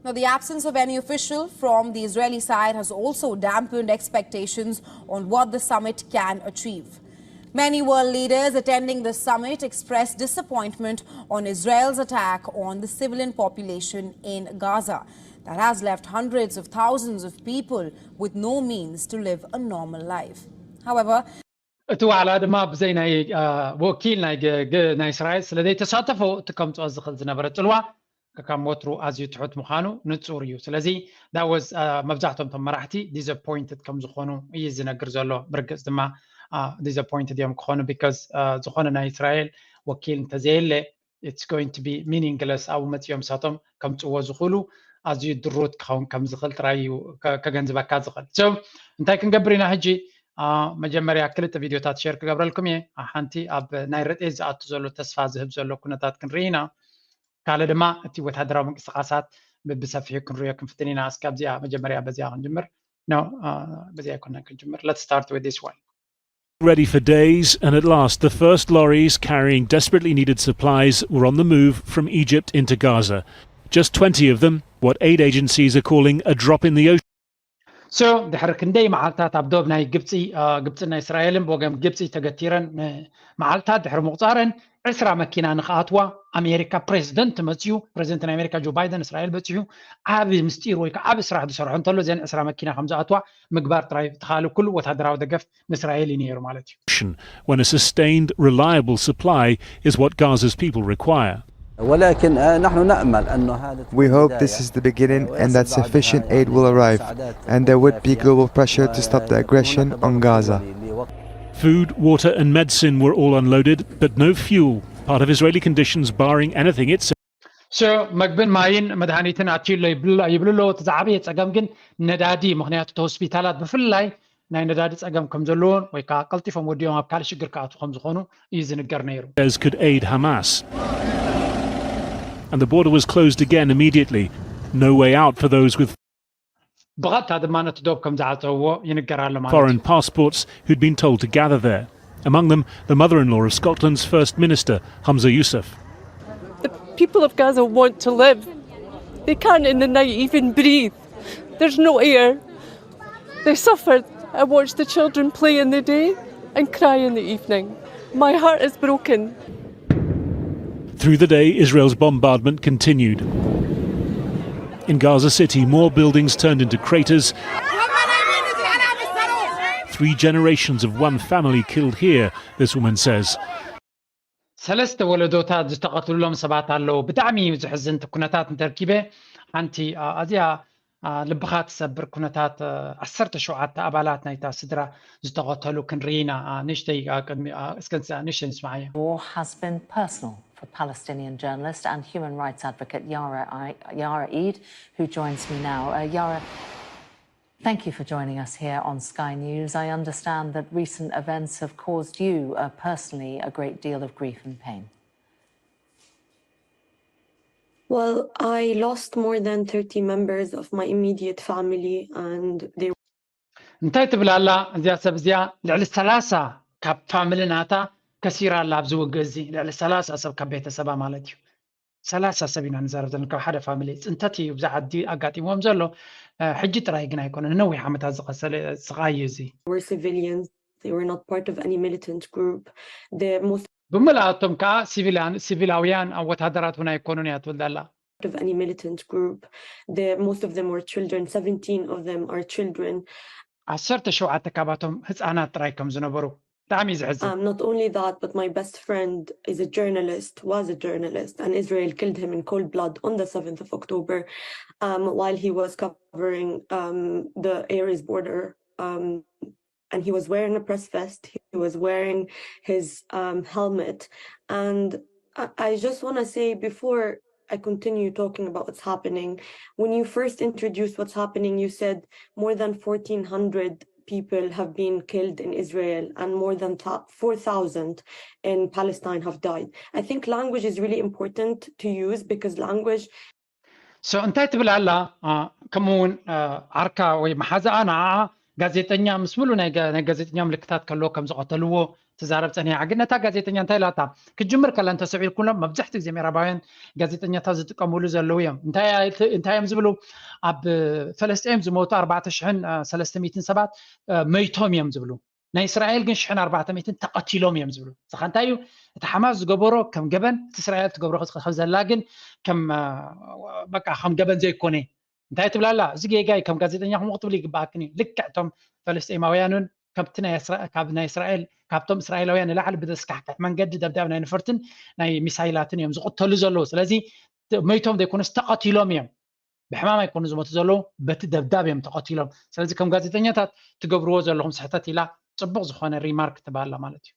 Now, the absence of any official from the Israeli side has also dampened expectations on what the summit can achieve. Many world leaders attending the summit expressed disappointment on Israel's attack on the civilian population in Gaza that has left hundreds of thousands of people with no means to live a normal life. However, እቲ ዋዕላ ድማ ብዘይ ናይ ወኪል ናይ እስራኤል ስለ ዘይተሳተፎ እቲ ከምፅኦ ዝኽእል ዝነበረ ፅልዋ ካብ ወትሩ ኣዝዩ ትሑት ምዃኑ ንፁር እዩ። ስለዚ ዳወዝ መብዛሕቶም ቶም መራሕቲ disappointed ከም ዝኾኑ እዩ ዝነግር ዘሎ። ብርግፅ ድማ disappointed እዮም ክኾኑ because ዝኾነ ናይ እስራኤል ወኪል እንተዘየለ it's going to be meaningless ኣብኡ መፂኦም ሳቶም ከምፅዎ ዝኽእሉ ኣዝዩ ድሩት ክኸውን ከም ዝኽእል ጥራይ እዩ ከገንዝበካ ዝኽእል። So እንታይ ክንገብር ኢና ሕጂ? መጀመርያ ክልተ ቪድዮታት ሸር ክገብረልኩም እየ። ሓንቲ ኣብ ናይ ረድኤት ዝኣቱ ዘሎ ተስፋ ዝህብ ዘሎ ኩነታት ክንርኢ ኢና። ካልእ ድማ እቲ ወታደራዊ ምንቅስቃሳት ብሰፊሑ ክንሪኦ ክንፍትን ኢና። እስኪ ኣብዚኣ መጀመርያ በዚኣ ክንጅምር ነው። በዚኣ ይኮና ክንጅምር። Let's start with this one. Ready for days, and at last the first lorries carrying desperately needed supplies were on the move from Egypt into Gaza. Just twenty of them, what aid agencies are calling a drop in the ocean. So ድሕሪ ክንደይ መዓልታት ኣብ ዶብ ናይ ግብፂ ግብፅና እስራኤልን ብወገን ግብፂ ተገቲረን መዓልታት ድሕሪ ምቁፃረን ዕስራ መኪና ንክኣትዋ ኣሜሪካ ፕሬዚደንት መፅዩ ፕሬዚደንት ናይ ኣሜሪካ ጆ ባይደን እስራኤል በፂሑ ዓብ ምስጢር ወይ ከዓ ዓብ ስራሕ ዝሰርሑ እንተሎ እዘን ዕስራ መኪና ከም ዝኣትዋ ምግባር ጥራይ ተኻሉ ኩሉ ወታደራዊ ደገፍ ንእስራኤል እዩ ነይሩ ማለት እዩ። When a sustained, reliable supply is what Gaza's people require. ولكن نحن نأمل أنه هذا We hope this is the beginning and that sufficient aid will arrive and there would be global pressure to stop the aggression on Gaza. Food, water, and medicine were all unloaded, but no fuel, part of Israeli conditions barring anything it said. So መግብን ማይን መድሃኒትን ኣትዩ ኣሎ ይብሉ ኣለዉ። እቲ ዝዓበየ ፀገም ግን ነዳዲ፣ ምክንያቱ እቲ ሆስፒታላት ብፍላይ ናይ ነዳዲ ፀገም ከም ዘለዎን ወይ ከዓ ቀልጢፎም ወዲኦም ኣብ ካልእ ሽግር ክኣትዉ ከም ዝኾኑ እዩ ዝንገር ነይሩ። Says could aid Hamas. And the border was closed again immediately. No way out for those with ብቐጥታ ድማ ነቲ ዶብ ከም ዝዓጸውዎ ይንገር ኣሎ ማለት እዩ። foreign passports who'd been told to gather there. Among them, the mother-in-law of Scotland's First Minister, Humza Yousaf. The people of Gaza want to live They can't in the night even breathe. There's no air. They suffer. I watch the children play in the day and cry in the evening. My heart is broken. Through the day, Israel's bombardment continued. In Gaza City, more buildings turned into craters. Three generations of one family killed here, this woman says. ሰለስተ ወለዶታት ዝተቐትሉሎም ሰባት ኣለዉ። ብጣዕሚ እዩ ዝሕዝን። እቲ ኩነታት እንተርኪበ ሓንቲ ኣዝያ ልብኻ ትሰብር ኩነታት ዓሰርተ ሸውዓተ ኣባላት ናይታ ስድራ ዝተቐተሉ ክንርኢ ኢና። ንእሽተይ ቅድሚ እስከ ንእሽተይ ንስማዓዮ። War has been personal for Palestinian journalist and human rights advocate Yara, Yara Eid, who joins me now. Uh, Yara, thank you for joining us here on Sky News. I understand that recent events have caused you uh, personally a great deal of grief and pain. Well, I lost more than thirty members of my immediate family, and they እንታይ ትብል ኣላ እዚኣ ሰብ እዚኣ? ልዕሊ ሰላሳ ካብ ፋሚሊ ናታ ከሲራ ኣላ ኣብዚ ውግእ እዚ። ልዕሊ ሰላሳ ሰብ ካብ ቤተሰባ ማለት እዩ። ሰላሳ ሰብ ኢና ንዛረብ ዘለና ካብ ሓደ ፋሚሊ። ፅንተት እዩ ብዛ ዓዲ ኣጋጢምዎም ዘሎ። ሕጂ ጥራይ ግን ኣይኮነን፣ ንነዊሕ ዓመታት ዝቐሰለ ስቓይ እዩ እዚ። were civilians. They were not part of any militant group. The most ብምልኣቶም ከዓ ሲቪላውያን ወታደራት እውን ኣይኮኑን እያ ትብል ኣላ። of any militant group. The most of them were children. Seventeen of them are children. ዓሰርተ ሸውዓተ ካባቶም ህፃናት ጥራይ ከም ዝነበሩ ብጣዕሚ እዩ ዘሕዝን። Um, not only that, but my best friend is a journalist, was a journalist, and Israel killed him in cold blood on the seventh of October um, while he was covering um, the Erez border. Um, and he was wearing a press vest, he was wearing his um, helmet. And I, I just want to say before I continue talking about what's happening, when you first introduced what's happening, you said more than fourteen hundred people have been killed in Israel and more than four thousand in Palestine have died. I think language is really important to use because language so እንታይ ትብል ኣላ? ከምኡ እውን ዓርካ ወይ መሓዛኣ ንዓኣ ጋዜጠኛ ምስ ምሉእ ናይ ጋዜጠኛ ምልክታት ከለዎ ከም ዝቐተልዎ ትዛረብ ፀኒሓ። ግን ነታ ጋዜጠኛ እንታይ ኢላታ? ክጅምር ከላ እንተሰዒርኩሎም መብዛሕትኡ ግዜ ምዕራባውያን ጋዜጠኛታት ዝጥቀምሉ ዘለዉ እዮም። እንታይ እዮም ዝብሉ? ኣብ ፈለስጢን ዝሞቱ ኣርባዕተ ሽሕን ሰለስተ ሚእትን ሰባት መይቶም እዮም ዝብሉ። ናይ እስራኤል ግን ሽሕን ኣርባዕተ ሚእትን ተቐቲሎም እዮም ዝብሉ። ንስኻ እንታይ እዩ እቲ ሓማስ ዝገበሮ ከም ገበን፣ እቲ እስራኤል ትገብሮ ከም ዘላ ግን ከም በቃ ከም ገበን ዘይኮነ እንታይ ትብላላ? እዚ ጌጋይ ከም ጋዜጠኛ ከምኡ ክትብል ይግባኣክን እዩ። ልክዕ እቶም ፈለስጢማውያን እውን ካብቲ ካብ ናይ እስራኤል ካብቶም እስራኤላውያን ንላዕሊ ብዘስካሕክሕ መንገዲ ደብዳብ ናይ ነፈርትን ናይ ሚሳይላትን እዮም ዝቕተሉ ዘለዉ። ስለዚ መይቶም ዘይኮኑስ ተቐቲሎም እዮም። ብሕማም ኣይኮኑ ዝሞቱ ዘለዉ፣ በቲ ደብዳብ እዮም ተቐቲሎም። ስለዚ ከም ጋዜጠኛታት ትገብርዎ ዘለኹም ስሕተት ኢላ ፅቡቕ ዝኾነ ሪማርክ ትባላ ማለት እዩ።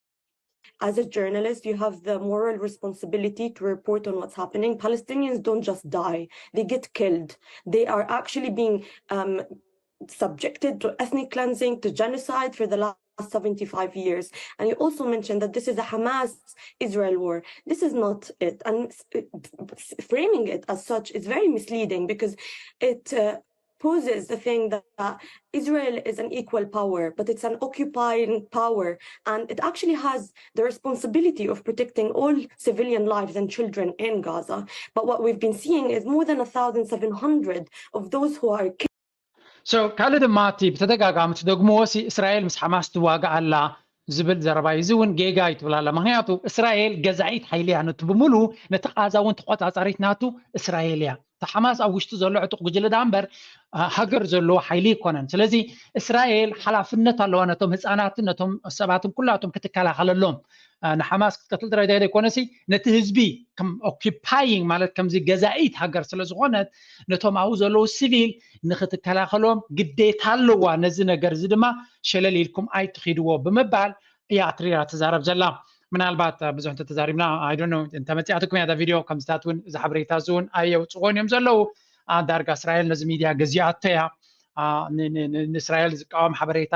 As a journalist, you have the moral responsibility to report on what's happening. Palestinians don't just die, they get killed. They are actually being um, subjected to ethnic cleansing, to genocide for the last seventy-five years. And you also mentioned that this is a Hamas Israel war. This is not it. And framing it as such is very misleading because it uh, poses the thing that Israel is an equal power, but it's an occupying power, and it actually has the responsibility of protecting all civilian lives and children in Gaza. But what we've been seeing is more than one thousand seven hundred of those who are so ካልእ ድማ እቲ ብተደጋጋሚ ትደግምዎ ሲ እስራኤል ምስ ሓማስ ትዋጋእ ኣላ ዝብል ዘረባ እዩ። እዚ እውን ጌጋ እዩ ትብል ኣላ። ምክንያቱ እስራኤል ገዛኢት ሓይሊ እያ፣ ነቲ ብምሉ ነቲ ቃዛ እውን ተቆፃፃሪት ናቱ እስራኤል እያ። እቲ ሓማስ ኣብ ውሽጢ ዘሎ ዕጡቕ ጉጅለ ዳ እምበር ሃገር ዘለዎ ሓይሊ ይኮነን። ስለዚ እስራኤል ሓላፍነት ኣለዋ ነቶም ህፃናትን ነቶም ሰባትን ኩላቶም ክትከላኸለሎም። ንሓማስ ክትቀትል ጥራይ ዘይኮነሲ ነቲ ህዝቢ ከም ኦኪፓይንግ ማለት ከምዚ ገዛኢት ሃገር ስለዝኾነት ነቶም ኣብኡ ዘለዉ ሲቪል ንክትከላኸሎም ግዴታ ኣለዋ። ነዚ ነገር እዚ ድማ ሸለል ኢልኩም ኣይትኺድዎ ብምባል እያ ኣትሪራ ትዛረብ ዘላ። ምናልባት ብዙሕ እንተተዛሪብና ኣይዶኖ እንተመፂኣትኩም ያዳ ቪድዮ ከምዚታት እውን እዚ ሓበሬታ እዚ እውን ኣየውፅዎን እዮም ዘለዉ። ዳርጋ እስራኤል ነዚ ሚድያ ገዚኣቶ እያ። ንእስራኤል ዝቃወም ሓበሬታ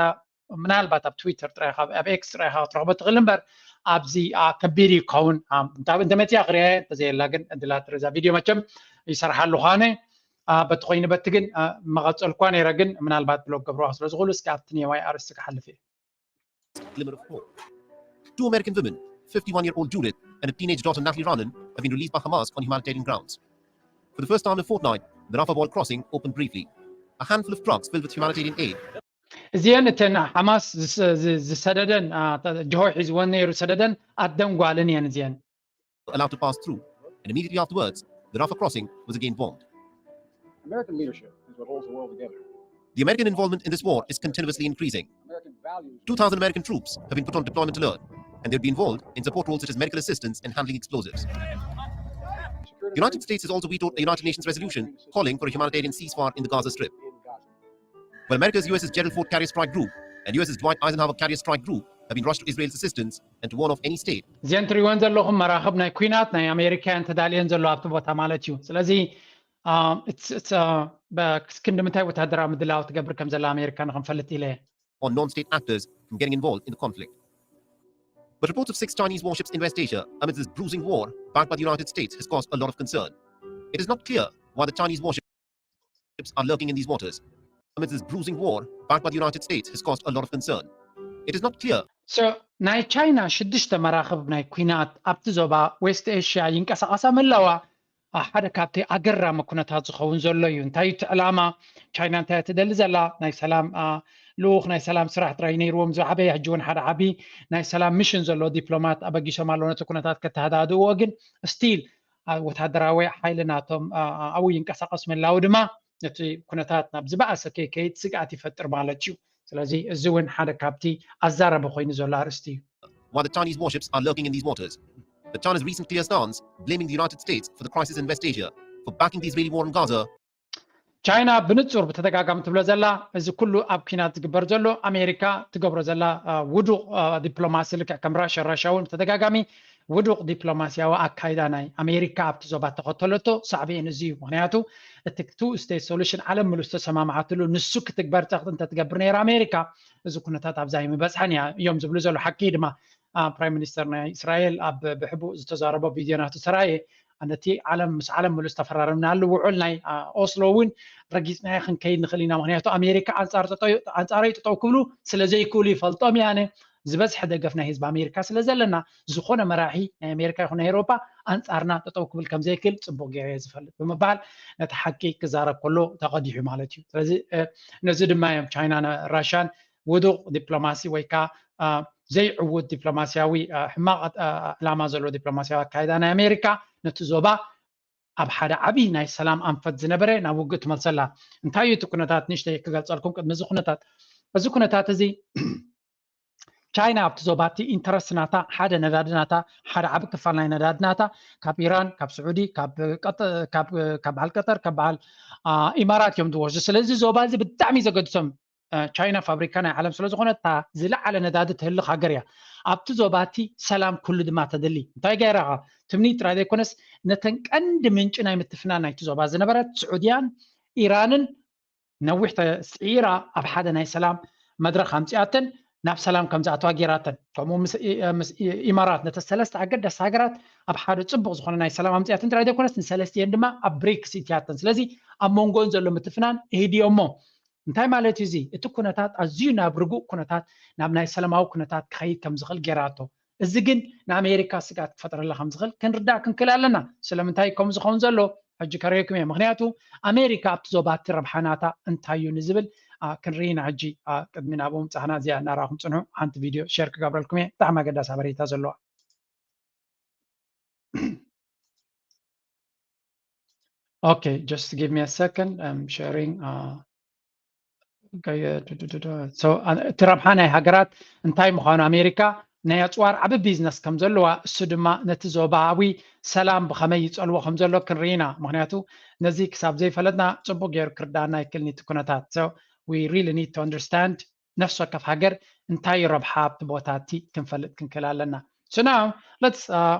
ምናልባት ኣብ ትዊተር ጥራይ ኢኻ ኣብ ኤክስ ጥራይ ኢኻ ክትረኽቦ ትኽእል እምበር ኣብዚ ከቢድ ይኸውን። እንተመፅያ ክሪያ እንተዘየላ ግን ዕድላት ርዛ ቪድዮ መቸም ይሰርሓሉ ኳነ በቲ ኮይኑ በቲ ግን መቐፀልኳ ነይረ ግን ምናልባት ብሎግ ገብረዋ ስለ ዝኽእሉ እስኪ ኣብቲ ኔዋይ ኣርስቲ ክሓልፍ እየ። Glimmer of hope. Two American women, fifty-one year old Judith and a teenage daughter Natalie Ranin, have been released by Hamas on humanitarian grounds. For the first time in a fortnight, The Rafah border crossing opened briefly. A handful of trucks filled with humanitarian aid. እዚአን እተን ሓማስ ዝሰደደን ጅሆ ሒዝወን ነይሩ ዝሰደደን ኣደን ጓልን እየን እዚአን። Allowed to pass through, and immediately afterwards, the Rafah crossing was again bombed. American leadership is what holds the world together. The American involvement in this war is continuously increasing. American values. Two thousand American troops have been put on deployment alert, and they'll be involved in support roles such as medical assistance and handling explosives. The United States has also vetoed a United Nations resolution calling for a humanitarian ceasefire in the Gaza Strip. Well, America's U S S Gerald Ford carrier strike group and U S S Dwight Eisenhower carrier strike group have been rushed to Israel's assistance and to warn off any state. እዚአን ትሪእወን ዘለኹም መራኽብ ናይ ኩናት ናይ ኣሜሪካ እየን ተዳልየን ዘሎ ኣብቲ ቦታ ማለት እዩ። ስለዚ ክንዲ ምንታይ ወታደራዊ ምድላው ትገብር ከም ዘላ ኣሜሪካ ንክንፈልጥ ኢለ። On non-state actors from getting involved in the conflict. But reports of six Chinese warships in West Asia amidst this bruising war backed by the United States has caused a lot of concern. It is not clear why the Chinese warships are lurking in these waters. Amidst this bruising war backed by the United States has caused a lot of concern. It is not clear. So ናይ ቻይና ሽዱሽተ መራኽብ ናይ ኩናት ኣብቲ ዞባ ዌስት ኤሽያ ይንቀሳቐሳ ምህላዋ ሓደ ካብቲ ኣገራሚ ኩነታት ዝኸውን ዘሎ እዩ። እንታይ እቲ ዕላማ? ቻይና እንታይ ትደሊ ዘላ? ናይ ሰላም ልኡኽ ናይ ሰላም ስራሕ ጥራይ ነይርዎም ዝዓበየ፣ ሕጂ እውን ሓደ ዓቢ ናይ ሰላም ሚሽን ዘሎ ዲፕሎማት ኣበጊሶም ኣለዉ ነቲ ኩነታት ከተሃዳድእዎ። ግን ስቲል ወታደራዊ ሓይሊ ናቶም ኣብኡ ይንቀሳቐስ ምህላው ድማ ነቲ ኩነታት ናብ ዝበኣሰ ከይከይድ ስግኣት ይፈጥር ማለት እዩ። ስለዚ እዚ እውን ሓደ ካብቲ ኣዛረቢ ኮይኑ ዘሎ ኣርእስቲ እዩ። While the Chinese warships are lurking in these waters, but China's recent clear stance blaming the United States for the crisis in West Asia for backing the Israeli war in Gaza. ቻይና ብንጹር ብተደጋጋሚ ትብሎ ዘላ እዚ ኩሉ ኣብ ኩናት ዝግበር ዘሎ ኣሜሪካ ትገብሮ ዘላ ውዱቕ ዲፕሎማሲ ልክዕ ከም ራሽያ ራሽያ እውን ብተደጋጋሚ ውዱቕ ዲፕሎማስያዊ ኣካይዳ ናይ ኣሜሪካ ኣብቲ ዞባ ተኸተለቶ ሳዕቤን እዚ እዩ። ምክንያቱ እቲ two state solution ዓለም ምሉእ ዝተሰማማዓትሉ ንሱ ክትግበር ጸቕጢ እንተትገብር ነይራ ኣሜሪካ እዚ ኩነታት ኣብዛ ኣይምበጽሐን እያ እዮም ዝብሉ ዘሎ። ሓቂ ድማ ፕራይም ሚኒስተር ናይ እስራኤል ኣብ ብሕቡእ ዝተዛረቦ ቪድዮ ናቱ ተራእየ። ነቲ ዓለም ምስ ዓለም ምሉእ ዝተፈራረምናሉ ውዑል ናይ ኦስሎ እውን ረጊጽናዮ ክንከይድ ንኽእል ኢና። ምክንያቱ ኣሜሪካ ኣንጻረይ ጠጠው ክብሉ ስለ ዘይክእሉ ይፈልጦም እየ ኣነ። ዝበዝሐ ደገፍ ናይ ህዝቢ ኣሜሪካ ስለ ዘለና ዝኾነ መራሒ ናይ ኣሜሪካ ይኹን ናይ ኤውሮጳ ኣንጻርና ጠጠው ክብል ከም ዘይክእል ጽቡቕ ገይረ እየ ዝፈልጥ ብምባል ነቲ ሓቂ ክዛረብ ከሎ ተቐዲሑ ማለት እዩ። ስለዚ ነዚ ድማ እዮም ቻይናን ራሽያን ውዱቕ ዲፕሎማሲ ወይ ከዓ ዘይዕውት ዲፕሎማስያዊ ሕማቕ ዕላማ ዘለዎ ዲፕሎማስያዊ ኣካይዳ ናይ ኣሜሪካ ነቲ ዞባ ኣብ ሓደ ዓብዪ ናይ ሰላም ኣንፈት ዝነበረ ናብ ውግእ ትመልሰላ። እንታይ እዩ እቲ ኩነታት? ንእሽተይ ክገልጸልኩም ቅድሚ እዚ ኩነታት። እዚ ኩነታት እዚ ቻይና ኣብቲ ዞባ እቲ ኢንተረስት ናታ ሓደ ነዳዲ ናታ ሓደ ዓቢ ክፋል ናይ ነዳዲ ናታ ካብ ኢራን፣ ካብ ስዑዲ፣ ካብ በዓል ቀጠር፣ ካብ በዓል ኢማራት እዮም ዝወስዱ። ስለዚ ዞባ እዚ ብጣዕሚ ዘገድሶም ቻይና ፋብሪካ ናይ ዓለም ስለ ዝኾነት እታ ዝለዓለ ነዳዲ ትህልኽ ሃገር እያ። ኣብቲ ዞባ እቲ ሰላም ኩሉ ድማ ተደሊ። እንታይ ገይራ? ትምኒት ጥራይ ዘይኮነስ ነተን ቀንዲ ምንጪ ናይ ምትፍናን ናይቲ ዞባ ዝነበረት ስዑድያን ኢራንን ነዊሕ ተስዒራ ኣብ ሓደ ናይ ሰላም መድረኽ ኣምፅኣተን ናብ ሰላም ከም ዝኣተዋ ገይራተን። ከምኡ ምስ ኢማራት ነተ ሰለስተ ኣገዳሲ ሃገራት ኣብ ሓደ ፅቡቕ ዝኾነ ናይ ሰላም ኣምፅኣተን ጥራይ ዘይኮነስ ንሰለስቲአን ድማ ኣብ ብሪክስ እትያተን። ስለዚ ኣብ መንጎን ዘሎ ምትፍናን እሂድዮ እሞ እንታይ ማለት እዩ እዚ? እቲ ኩነታት ኣዝዩ ናብ ርጉእ ኩነታት ናብ ናይ ሰላማዊ ኩነታት ክኸይድ ከም ዝኽእል ገይራቶ። እዚ ግን ንኣሜሪካ ስግኣት ክፈጥረላ ከም ዝኽእል ክንርዳእ ክንክእል ኣለና። ስለምንታይ ከምኡ ዝኸውን ዘሎ ሕጂ ከርእየኩም እየ። ምክንያቱ ኣሜሪካ ኣብቲ ዞባ እቲ ረብሓ ናታ እንታይ እዩ ንዝብል ክንርኢ ኢና። ሕጂ ቅድሚ ናብኡ ምብጻሕና እዚኣ እናረኣኹም ጽንሑ። ሓንቲ ቪድዮ ሼር ክገብረልኩም እየ። ብጣዕሚ ኣገዳሲ ሓበሬታ ዘለዋ። Okay, just give me a second. I'm sharing. Uh, okay, uh, du- du- du- du. So, uh, እቲ ረብሓ ናይ ሃገራት እንታይ ምዃኑ ኣሜሪካ ናይ ኣፅዋር ዓቢ ቢዝነስ ከም ዘለዋ እሱ ድማ ነቲ ዞባዊ ሰላም ብኸመይ ይጸልዎ ከም ዘሎ ክንርኢ ኢና። ምክንያቱ ነዚ ክሳብ ዘይፈለጥና ጽቡቅ ገይሩ ክርዳእና ይክእል ነቲ ኩነታት። So we really need to understand ነፍሲ ወከፍ ሃገር እንታይ ረብሓ ኣብቲ ቦታ እቲ ክንፈልጥ ክንክእል ኣለና። So now let's uh,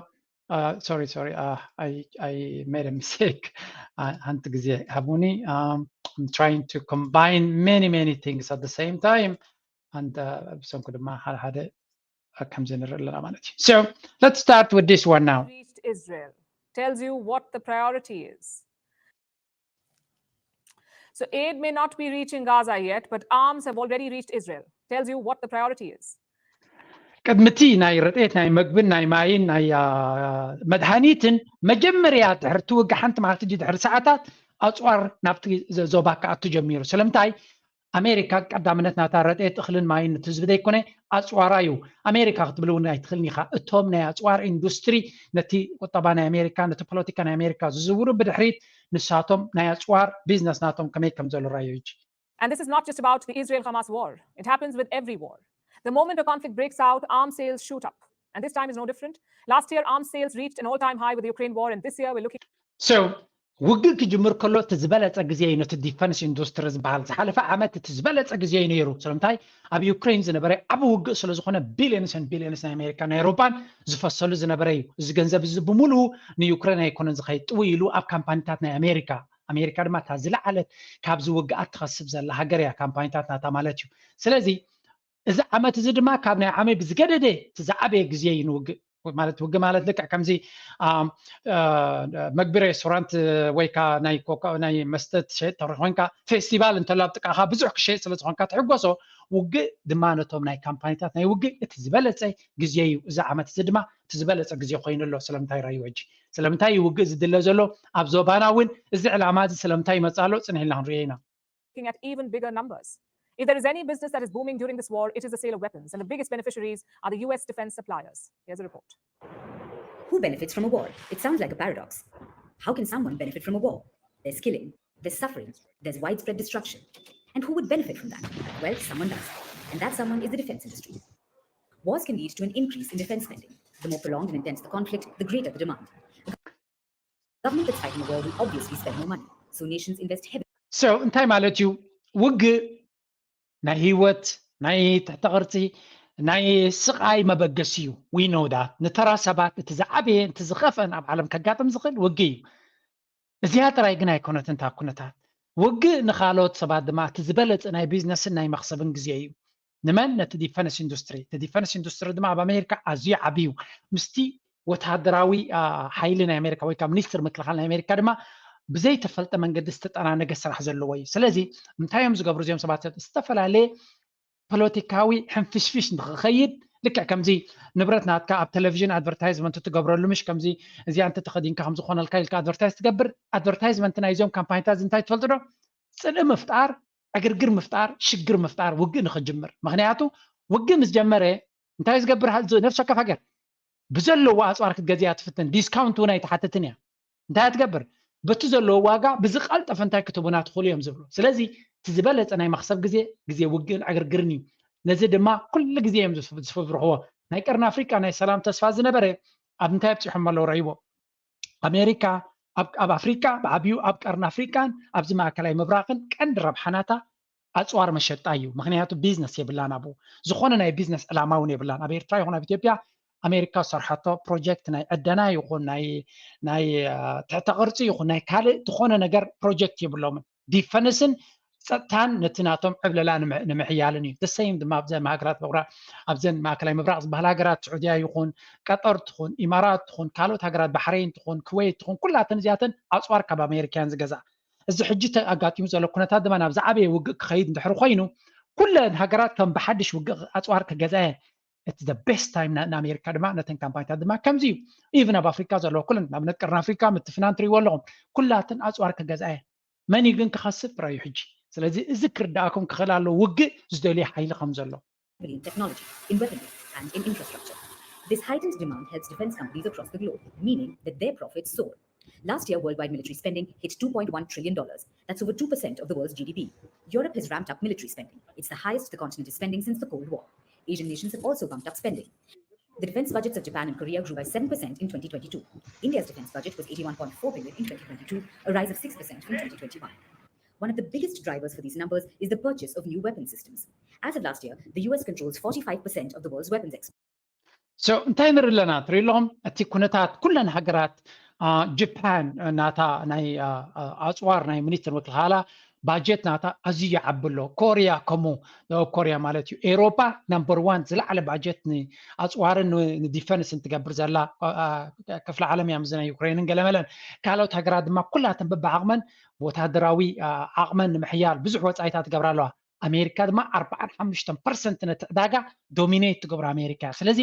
uh, sorry, sorry, uh, I, I made a mistake. Uh, ሓንቲ ግዜ ሃቡኒ። Um, I'm trying to combine many, many things at the same time. And uh, ብሰንኩ ድማ ሓደ ሓደ ከምዚ ንርኢ ኣለና ማለት እዩ። So let's start with this one now. Reached Israel. Tells you what the priority is. So aid may not be reaching Gaza yet, but arms have already reached Israel. Tells you what the priority is. ቅድሚ እቲ ናይ ረድኤት ናይ መግብን ናይ ማይን ናይ መድሃኒትን መጀመርያ ድሕሪ እቲ ውግእ ሓንቲ መዓልቲ ድዩ ድሕሪ ሰዓታት ኣፅዋር ናብቲ ዞባ ክኣቱ ጀሚሩ። ስለምንታይ? ኣሜሪካ ቀዳምነት ናታ ረድኤት እኽልን ማይን ነቲ ህዝቢ ዘይኮነ ኣፅዋራ እዩ። ኣሜሪካ ክትብል እውን ኣይትኽልን ኢኻ። እቶም ናይ ኣፅዋር ኢንዱስትሪ ነቲ ቁጠባ ናይ ኣሜሪካ፣ ነቲ ፖለቲካ ናይ ኣሜሪካ ዝዝውሩ ብድሕሪት ንሳቶም ናይ ኣፅዋር ቢዝነስ ናቶም ከመይ ከም ዘሎ ራዮ። And this is not just about the Israel Hamas war. It happens with every war. The moment a conflict breaks out, arms sales shoot up. And this time is no different. Last year, arms sales reached an all time high with the Ukraine war, and this year, we're looking. So ውግእ ክጅምር ከሎ እቲ ዝበለፀ ግዜ እዩ ነቲ ዲፈንስ ኢንዱስትሪ ዝበሃል። ዝሓለፈ ዓመት እቲ ዝበለፀ ግዜ እዩ ነይሩ። ስለምንታይ? ኣብ ዩክሬን ዝነበረ ዓብ ውግእ ስለ ዝኾነ ቢልዮንስ ን ቢልዮንስ ናይ ኣሜሪካ ናይ ኤሮፓን ዝፈሰሉ ዝነበረ እዩ። እዚ ገንዘብ እዚ ብምሉኡ ንዩክሬን ኣይኮነን ዝኸይድ፣ ጥው ኢሉ ኣብ ካምፓኒታት ናይ ኣሜሪካ። ኣሜሪካ ድማ እታ ዝለዓለት ካብዚ ውግኣት ትኸስብ ዘላ ሃገር እያ፣ ካምፓኒታት ናታ ማለት እዩ። ስለዚ እዚ ዓመት እዚ ድማ ካብ ናይ ዓመይ ብዝገደደ እቲ ዝዓበየ ግዜ እዩ ንውግእ። ማለት ውግእ ማለት ልክዕ ከምዚ መግቢ ሬስቶራንት ወይ ከዓ ናይ መስተ ትሸጥ ተኾንካ፣ ፌስቲቫል እንተሎ ኣብ ጥቃኻ ብዙሕ ክሸጥ ስለ ዝኾንካ ትሕጎሶ። ውግእ ድማ ነቶም ናይ ካምፓኒታት ናይ ውግእ እቲ ዝበለፀ ግዜ እዩ። እዚ ዓመት እዚ ድማ እቲ ዝበለፀ ግዜ ኮይኑ ኣሎ። ስለምንታይ ራዩ ሕጂ ስለምንታይ እዩ ውግእ ዝድለ ዘሎ? ኣብ ዞባና እውን እዚ ዕላማ እዚ ስለምንታይ ይመፅእ ኣሎ? ፅንሕ ኢልና ክንሪኦ ኢና። Looking at even bigger numbers. If there is any business that is booming during this war, it is the sale of weapons, and the biggest beneficiaries are the U S defense suppliers. Here's a report. Who benefits from a war? It sounds like a paradox. How can someone benefit from a war? There's killing, there's suffering, there's widespread destruction. And who would benefit from that? Well, someone does. And that someone is the defense industry. Wars can lead to an increase in defense spending. The more prolonged and intense the conflict, the greater the demand. The government that's fighting a war will obviously spend more money. So nations invest heavily. So እንታይ ማለት እዩ? ውግእ ናይ ህይወት፣ ናይ ትሕተ ቅርፂ፣ ናይ ስቓይ መበገሲ እዩ። We know that። ንተራ ሰባት እቲ ዝዓበየ፣ እቲ ዝኸፍአን ኣብ ዓለም ከጋጥም ዝኽእል ውግእ እዩ። እዚኣ ጥራይ ግን ኣይኮነትን እታ ኩነታት። ውግእ ንኻልኦት ሰባት ድማ እቲ ዝበለፀ ናይ ቢዝነስን ናይ መኽሰብን ግዜ እዩ። ንመን? ነቲ ዲፈንስ ኢንዱስትሪ። እቲ ዲፈንስ ኢንዱስትሪ ድማ ኣብ ኣሜሪካ ኣዝዩ ዓብዩ። ምስቲ ወታደራዊ ሓይሊ ናይ ኣሜሪካ ወይ ከዓ ሚኒስትር ምክልኻል ናይ ኣሜሪካ ድማ ብዘይተፈልጠ መንገዲ ዝተጠናነገ ስራሕ ዘለዎ እዩ። ስለዚ እንታይ እዮም ዝገብሩ እዚኦም ሰባት? ዝተፈላለየ ፖለቲካዊ ሕንፍሽፍሽ ንክኸይድ፣ ልክዕ ከምዚ ንብረት ናትካ ኣብ ቴሌቪዥን ኣድቨርታይዝመንት ትገብረሉ፣ ምሽ ከምዚ እዚኣ እንተተኸዲንካ ከምዝኾነልካ ኢልካ ኣድቨርታይዝ ትገብር። ኣድቨርታይዝመንት ናይዞም ካምፓኒታት እንታይ ትፈልጡ ዶ? ፅልኢ ምፍጣር፣ ዕግርግር ምፍጣር፣ ሽግር ምፍጣር፣ ውግእ ንክጅምር። ምክንያቱ ውግእ ምስ ጀመረ እንታይ ዝገብር ነፍሲ ወከፍ ሃገር ብዘለዎ ኣፅዋር ክትገዝእ እያ ትፍትን። ዲስካውንት እውን ኣይትሓትትን እያ። እንታይ እያ ትገብር? በቲ ዘለዎ ዋጋ ብዝቐልጠፈ እንታይ ክትህቡና ትኽእሉ እዮም ዝብሉ። ስለዚ እቲ ዝበለፀ ናይ መኽሰብ ግዜ ግዜ ውግእን ዕግርግርን እዩ። ነዚ ድማ ኩሉ ግዜ እዮም ዝፍብርኽዎ። ናይ ቀርኒ ኣፍሪቃ ናይ ሰላም ተስፋ ዝነበረ ኣብ እንታይ ኣብፂሖም ኣለዉ? ረይዎ ኣሜሪካ ኣብ ኣፍሪቃ ብዓብዩ ኣብ ቀርኒ ኣፍሪቃን ኣብዚ ማእከላይ ምብራቕን ቀንዲ ረብሓናታ ኣፅዋር መሸጣ እዩ። ምክንያቱ ቢዝነስ የብላን፣ ኣብኡ ዝኾነ ናይ ቢዝነስ ዕላማ እውን የብላን። ኣብ ኤርትራ ይኹን ኣብ ኢትዮጵያ ኣሜሪካ ዝሰርሓቶ ፕሮጀክት ናይ ዕደና ይኹን ናይ ናይ ትሕተ ቅርፂ ይኹን ናይ ካልእ ዝኾነ ነገር ፕሮጀክት የብሎምን። ዲፈንስን ፀጥታን ነቲ ናቶም ዕብለላ ንምሕያልን እዩ። The same ድማ ኣብዘን ሃገራት በቁራ ኣብዘን ማእከላይ ምብራቕ ዝበሃል ሃገራት ስዑድያ ይኹን ቀጠር ትኹን ኢማራት ትኹን ካልኦት ሃገራት ባሕረይን ትኹን ክወይት ትኹን ኩላተን እዚኣተን ኣፅዋር ካብ ኣሜሪካያን ዝገዛ። እዚ ሕጂ ኣጋጢሙ ዘሎ ኩነታት ድማ ናብ ዝዓበየ ውግእ ክኸይድ እንድሕር ኮይኑ ኩለን ሃገራት ከም ብሓድሽ ውግእ ኣፅዋር ክገዝኣ እየን። እቲ the best time ንኣሜሪካ ድማ ነተን ካምፓኒታት ድማ ከምዚ እዩ። ኢቭን ኣብ ኣፍሪካ ዘለዎ ኩለን ንኣብነት ቀርኒ ኣፍሪካ ምትፍናን ትሪእዎ ኣለኹም። ኩላተን ኣፅዋር ክገዝኣ እየን። መን እዩ ግን ክኸስብ? ራዩ ሕጂ። ስለዚ እዚ ክርዳእኩም ክኽእል ኣለዎ ውግእ ዝደልዮ ሓይሊ ከም ዘሎ። In technology, in weaponry, and in infrastructure. This heightened demand helps defense companies across the globe, meaning that their profits soar. Last year, worldwide military spending hit $2.1 trillion. That's over two percent of the world's G D P. Europe has ramped up military spending. It's the highest the continent is spending since the Cold War. Asian nations have also bumped up spending. The defense budgets of Japan and Korea grew by seven percent in twenty twenty-two. India's defense budget was eighty-one point four billion in twenty twenty-two, a rise of six percent from twenty twenty-one. One of the biggest drivers for these numbers is the purchase of new weapon systems. As of last year, the U S controls forty-five percent of the world's weapons exports. So እንታይ ንርኢ ኣለና? ትርኢ ኣለኹም እቲ ኩነታት ኩለን ሃገራት ጃፓን ናታ ናይ ኣፅዋር ናይ ሚኒስትር ምክልኻላ ባጀት ናታ ኣዝዩ ይዓቢ ኣሎ። ኮርያ ከምኡ፣ ደቡብ ኮርያ ማለት እዩ። ኤሮፓ ናምበር ዋን ዝለዓለ ባጀት ንኣፅዋርን ንዲፈንስን ትገብር ዘላ ክፍለ ዓለም እያ፣ ምስዚ ናይ ዩክሬንን ገለመለን። ካልኦት ሃገራት ድማ ኩላተን በብዓቕመን ወታደራዊ ዓቕመን ንምሕያል ብዙሕ ወፃኢታት ትገብራ ኣለዋ። ኣሜሪካ ድማ ኣርባዓን ሓሙሽተን ፐርሰንት ነቲ ዕዳጋ ዶሚኔት ትገብሮ ኣሜሪካ እያ። ስለዚ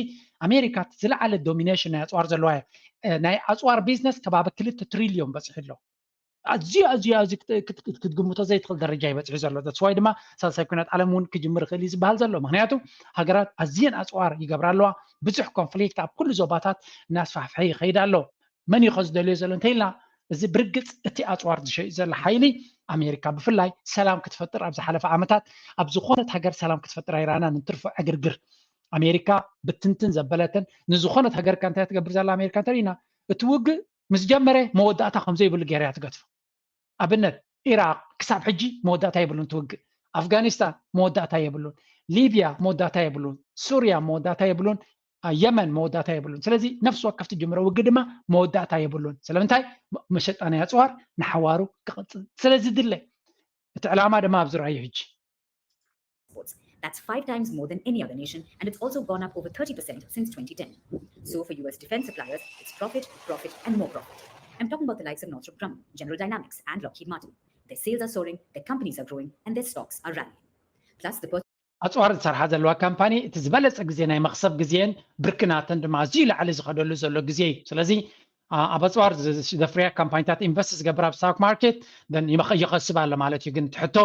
ኣሜሪካ ዝለዓለ ዶሚኔሽን ናይ ኣፅዋር ዘለዋ እያ። ናይ ኣፅዋር ቢዝነስ ከባቢ ክልተ ትሪልዮን በፂሑ ኣሎ። ኣዝዩ ኣዝዩ ኣዝዩ ክትግምቶ ዘይትኽእል ደረጃ ይበፅሑ ዘሎ። ተስዋይ ድማ ሳልሳይ ኩናት ዓለም እውን ክጅምር ይኽእል እዩ ዝበሃል ዘሎ። ምክንያቱ ሃገራት ኣዝየን ኣፅዋር ይገብራ ኣለዋ። ብዙሕ ኮንፍሊክት ኣብ ኩሉ ዞባታት እናስፋሕፍሐ ይኸይድ ኣሎ። መን እዩ ከዝደልዮ ዘሎ እንተኢልና፣ እዚ ብርግፅ እቲ ኣፅዋር ዝሸይጥ ዘሎ ሓይሊ ኣሜሪካ ብፍላይ ሰላም ክትፈጥር ኣብ ዝሓለፈ ዓመታት ኣብ ዝኾነት ሃገር ሰላም ክትፈጥር ኣይረኣናን። እንትርፎ ዕግርግር ኣሜሪካ ብትንትን ዘበለትን ንዝኾነት ሃገር ከ እንታይ ትገብር ዘላ ኣሜሪካ እንተሪእና፣ እቲ ውግእ ምስ ጀመረ መወዳእታ ከም ዘይብሉ ገይራ እያ ትገድፎ። ኣብነት ኢራቅ ክሳብ ሕጂ መወዳእታ የብሉን ትውግእ። ኣፍጋኒስታን መወዳእታ የብሉን። ሊብያ መወዳእታ የብሉን። ሱርያ መወዳእታ የብሉን። የመን መወዳእታ የብሉን። ስለዚ ነፍሲ ወከፍ ትጅምሮ ውግእ ድማ መወዳእታ የብሉን። ስለምንታይ? መሸጣ ናይ ኣፅዋር ንሓዋሩ ክቕፅል ስለዝድለ። እቲ ዕላማ ድማ ኣብዚ ረኣዩ ሕጂ። That's five times more than any other nation, and it's also gone up over thirty percent since twenty ten. So for U S defense suppliers, it's profit, profit, and more profit. I'm talking about the likes of Northrop Grumman, General Dynamics, and Lockheed Martin. Their sales are soaring, their companies are growing, and their stocks are rallying. Plus, the ኣፅዋር ዝሰርሓ ዘለዋ ካምፓኒ እቲ ዝበለፀ ግዜ ናይ መኽሰብ ግዜን ብርክናተን ድማ ኣዝዩ ላዕሊ ዝኸደሉ ዘሎ ግዜ እዩ። ስለዚ ኣብ ኣፅዋር ዘፍርያ ካምፓኒታት ኢንቨስት ዝገብር ኣብ ስታክ ማርኬት ይኸስብ ኣሎ ማለት እዩ። ግን ትሕቶ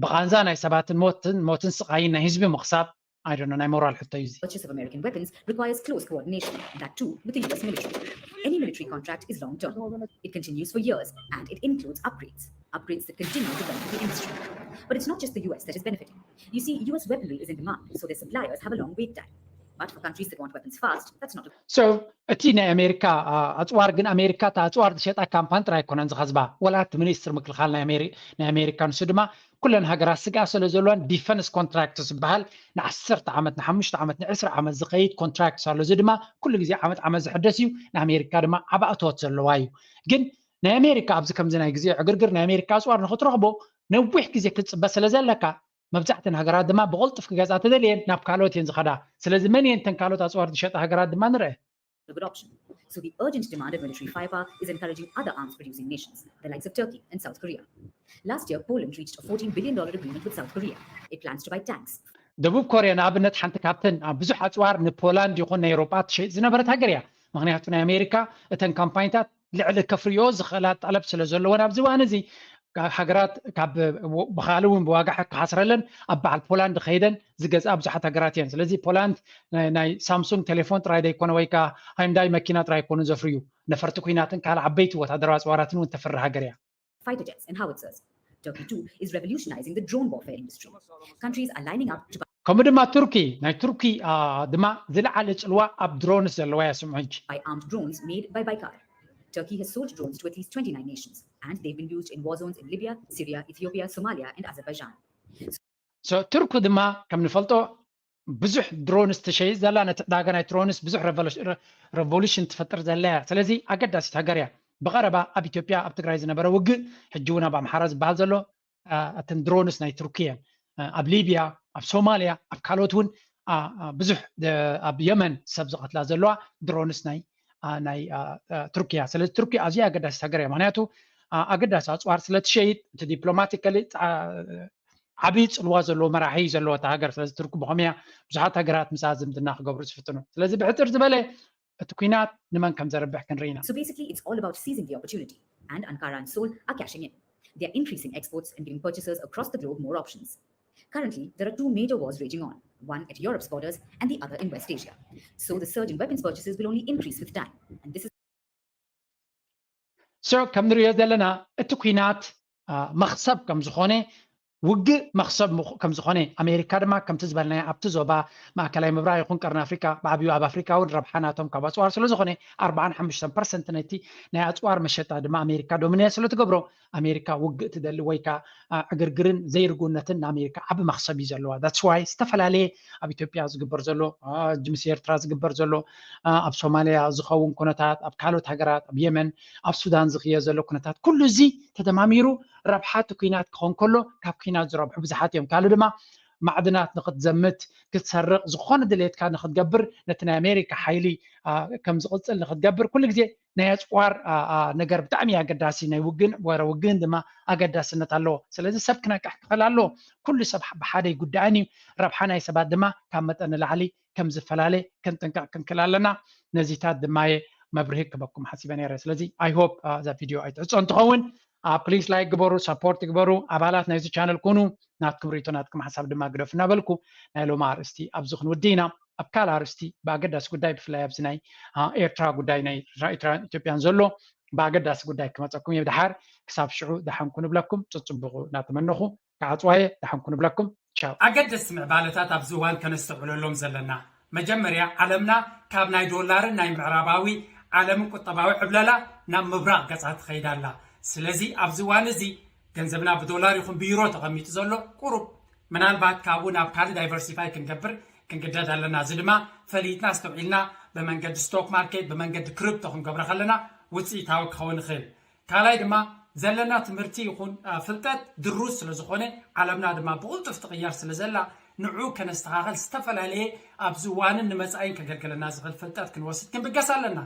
ብቓንዛ ናይ ሰባትን ሞትን ሞትን ስቓይን ናይ ህዝቢ ምኽሳብ ኣይዶነ ናይ ሞራል ሕቶ እዩ። Purchase of American weapons requires close coordination, that too with the U S military. Any military contract is long term. It continues for years and it includes upgrades, upgrades that continue to benefit the industry. But it's not just the U S that is benefiting. You see, U S weaponry is in demand, so their suppliers have a long wait time. But for countries that want weapons fast, that's not a So እቲ ናይ ኣሜሪካ ኣፅዋር ግን ኣሜሪካ እታ ኣፅዋር ዝሸጣ ካምፓኒ ጥራይ ኣይኮነን ዝኸስባ፣ ወላ እቲ ሚኒስትር ምክልኻል ናይ ኣሜሪካ ንሱ ድማ ኩለን ሃገራት ስግኣት ስለ ዘለዋን ዲፈንስ ኮንትራክት ዝበሃል ንዓሰርተ ዓመት ንሓሙሽተ ዓመት ንዕስራ ዓመት ዝኸይድ ኮንትራክት ኣሎ። እዚ ድማ ኩሉ ግዜ ዓመት ዓመት ዝሕደስ እዩ። ንኣሜሪካ ድማ ዓባእቶት ዘለዋ እዩ። ግን ናይ ኣሜሪካ ኣብዚ ከምዚ ናይ ግዜ ዕግርግር ናይ ኣሜሪካ ኣፅዋር ንክትረኽቦ ነዊሕ ግዜ ክትፅበ ስለ ዘለካ መብዛሕተን ሃገራት ድማ ብቕልጡፍ ክገዝኣ ተደልየን ናብ ካልኦት እየን ዝኸዳ። ስለዚ መን እየን ተን ካልኦት ኣፅዋር ዝሸጣ ሃገራት ድማ ንርአ። a good option. So the urgent demand of military firepower is encouraging other arms producing nations, the likes of Turkey and South Korea. Last year, Poland reached a fourteen billion dollar agreement with South Korea. It plans to buy tanks. ደቡብ ኮርያ ንኣብነት ሓንቲ ካብተን ብዙሕ ኣፅዋር ንፖላንድ ይኹን ናይ ኤውሮጳ ትሸይጥ ዝነበረት ሃገር እያ። ምክንያቱ ናይ ኣሜሪካ እተን ካምፓኒታት ልዕሊ ከፍርዮ ዝኽእላ ጠለብ ስለ ዘለወን ኣብዚ እዋን እዚ ሃገራት ካብ ብካልእ እውን ብዋጋ ክሓስረለን ኣብ በዓል ፖላንድ ከይደን ዝገዝኣ ብዙሓት ሃገራት እየን። ስለዚ ፖላንድ ናይ ሳምሱንግ ቴሌፎን ጥራይ ዘይኮነ ወይ ከዓ ሃይንዳይ መኪና ጥራይ ኣይኮኑን ዘፍርዩ፣ ነፈርቲ ኩናትን ካልእ ዓበይቲ ወታደራዊ ኣፅዋራትን እውን ተፍሪ ሃገር እያ። Fighter jets and howitzers. Turkey too is revolutionizing the drone warfare industry. Countries are lining up to ከምኡ ድማ ቱርኪ ናይ ቱርኪ ድማ ዝለዓለ ፅልዋ ኣብ ድሮንስ ዘለዋ እያ። ስምዑ ሕጂ buy armed drones made by Baykar. Turkey has sold drones to at least twenty-nine nations, and they've been used in war zones in Libya, Syria, Ethiopia, Somalia, and Azerbaijan. ቱርኪ ድማ ከም ንፈልጦ ብዙሕ ድሮንስ ትሸይጥ ዘላ፣ ነቲ ዕዳጋ ናይ ድሮንስ ብዙሕ ሬቮሉሽን ትፈጥር ዘላ እያ። ስለዚ ኣገዳሲት ሃገር እያ። ብቐረባ ኣብ ኢትዮጵያ ኣብ ትግራይ ዝነበረ ውግእ ሕጂ እውን ኣብ ኣምሓራ ዝበሃል ዘሎ እተን ድሮንስ ናይ ቱርኪ እየን። ኣብ ሊብያ፣ ኣብ ሶማልያ፣ ኣብ ካልኦት እውን ብዙሕ ኣብ የመን ሰብ ዝቐትላ ዘለዋ ድሮንስ ናይ ናይ ቱርኪ እያ። ስለዚ ቱርኪ ኣዝያ ኣገዳሲት ሃገር እያ። ምክንያቱ ኣገዳሲ ኣፅዋር ስለትሸይጥ እቲ ዲፕሎማቲካሊ ዓብዪ ፅልዋ ዘለዎ መራሒ እዩ ዘለዎ እታ ሃገር። ስለዚ ቱርኪ ብኸመያ ብዙሓት ሃገራት ምስኣ ዝምድና ክገብሩ ዝፍትኑ። ስለዚ ብሕፅር ዝበለ እቲ ኩናት ንመን ከም ዘርብሕ ክንርኢ ኢና። So basically, it's all about seizing the opportunity, and Ankara and Seoul are cashing in. They are increasing exports and giving purchasers across the globe more options. Currently, there are two major wars raging on, one at Europe's borders and the other in West Asia. So the surge in weapons purchases will only increase with time. And this is So ከም ንሪኦ ዘለና እቲ ኩናት መኽሰብ ከም ዝኾነ ውግእ መኽሰብ ከም ዝኾነ ኣሜሪካ ድማ ከምቲ ዝበልናዮ ኣብቲ ዞባ ማእከላይ ምብራቕ ይኹን ቀርኒ ኣፍሪካ ብዓብዩ ኣብ ኣፍሪካ እውን ረብሓ ናቶም ካብ ኣፅዋር ስለ ዝኾነ ኣርባዓን ሓሙሽተን ፐርሰንት ነቲ ናይ ኣፅዋር መሸጣ ድማ ኣሜሪካ ዶሚኔት ስለ ትገብሮ ኣሜሪካ ውግእ ትደሊ ወይ ከዓ ዕግርግርን ዘይርጉእነትን ንኣሜሪካ ዓቢ መኽሰብ እዩ ዘለዋ። That's why ዝተፈላለየ ኣብ ኢትዮጵያ ዝግበር ዘሎ ሕጂ ምስ ኤርትራ ዝግበር ዘሎ ኣብ ሶማልያ ዝኸውን ኩነታት ኣብ ካልኦት ሃገራት ኣብ የመን ኣብ ሱዳን ዝኽየ ዘሎ ኩነታት ኩሉ እዚ ተደማሚሩ ረብሓ እቲ ኩናት ክኾን ከሎ ካብ ኩናት ዝረብሑ ብዙሓት እዮም። ካልእ ድማ ማዕድናት ንክትዘምት ክትሰርቕ ዝኾነ ድሌትካ ንክትገብር ነቲ ናይ ኣሜሪካ ሓይሊ ከም ዝቕፅል ንክትገብር ኩሉ ግዜ ናይ ኣፅዋር ነገር ብጣዕሚ ኣገዳሲ ናይ ውግን ወረ ውግን ድማ ኣገዳስነት ኣለዎ። ስለዚ ሰብ ክነቅሕ ክኽእል ኣለዎ። ኩሉ ሰብ ብሓደ ይጉዳእን እዩ። ረብሓ ናይ ሰባት ድማ ካብ መጠን ንላዕሊ ከም ዝፈላለ ክንጥንቀቕ ክንክእል ኣለና። ነዚታት ድማ እየ መብርሂ ክበኩም ሓሲበ ነይረ። ስለዚ I hope እዛ ቪድዮ ኣይትዕፆ እንትኸውን ፕሊስ ላይክ ግበሩ፣ ሰፖርት ግበሩ፣ ኣባላት ናይዚ ቻነል ኩኑ። ናትኩም ሪቶ ናትኩም ሓሳብ ድማ ግደፉ እናበልኩ ናይ ሎማ ኣርእስቲ ኣብዚ ክንውዲ ኢና። ኣብ ካልእ ኣርእስቲ ብኣገዳሲ ጉዳይ ብፍላይ ኣብዚ ናይ ኤርትራ ጉዳይ ናይ ኤርትራን ኢትዮጵያን ዘሎ ብኣገዳሲ ጉዳይ ክመፀኩም እየ። ብድሓር ክሳብ ሽዑ ደሓንኩ ንብለኩም፣ ፅፅብቑ እናተመነኹ ክዓፅዋየ ደሓንኩ ንብለኩም። ቻው። ኣገደስቲ ምዕባለታት ኣብዚ እዋን ከነስተውዕለሎም ዘለና፣ መጀመርያ ዓለምና ካብ ናይ ዶላርን ናይ ምዕራባዊ ዓለምን ቁጠባዊ ዕብለላ ናብ ምብራቕ ገጻ ትኸይድ ኣላ። ስለዚ ኣብዚ እዋን እዚ ገንዘብና ብዶላር ይኹን ብዩሮ ተቐሚጡ ዘሎ ቁሩብ ምናልባት ካብኡ ናብ ካልእ ዳይቨርሲፋይ ክንገብር ክንግደድ ኣለና። እዚ ድማ ፈሊጥና ኣስተውዒልና ብመንገዲ ስቶክ ማርኬት ብመንገዲ ክሪፕቶ ክንገብሮ ከለና ውፅኢታዊ ክኸውን ይኽእል። ካልኣይ ድማ ዘለና ትምህርቲ ይኹን ፍልጠት ድሩት ስለ ዝኾነ ዓለምና ድማ ብቕልጡፍ ትቕየር ስለ ዘላ ንዑ ከነስተኻኸል ዝተፈላለየ ኣብዚ እዋንን ንመፃኢን ከገልግለና ዝኽእል ፍልጠት ክንወስድ ክንብገስ ኣለና።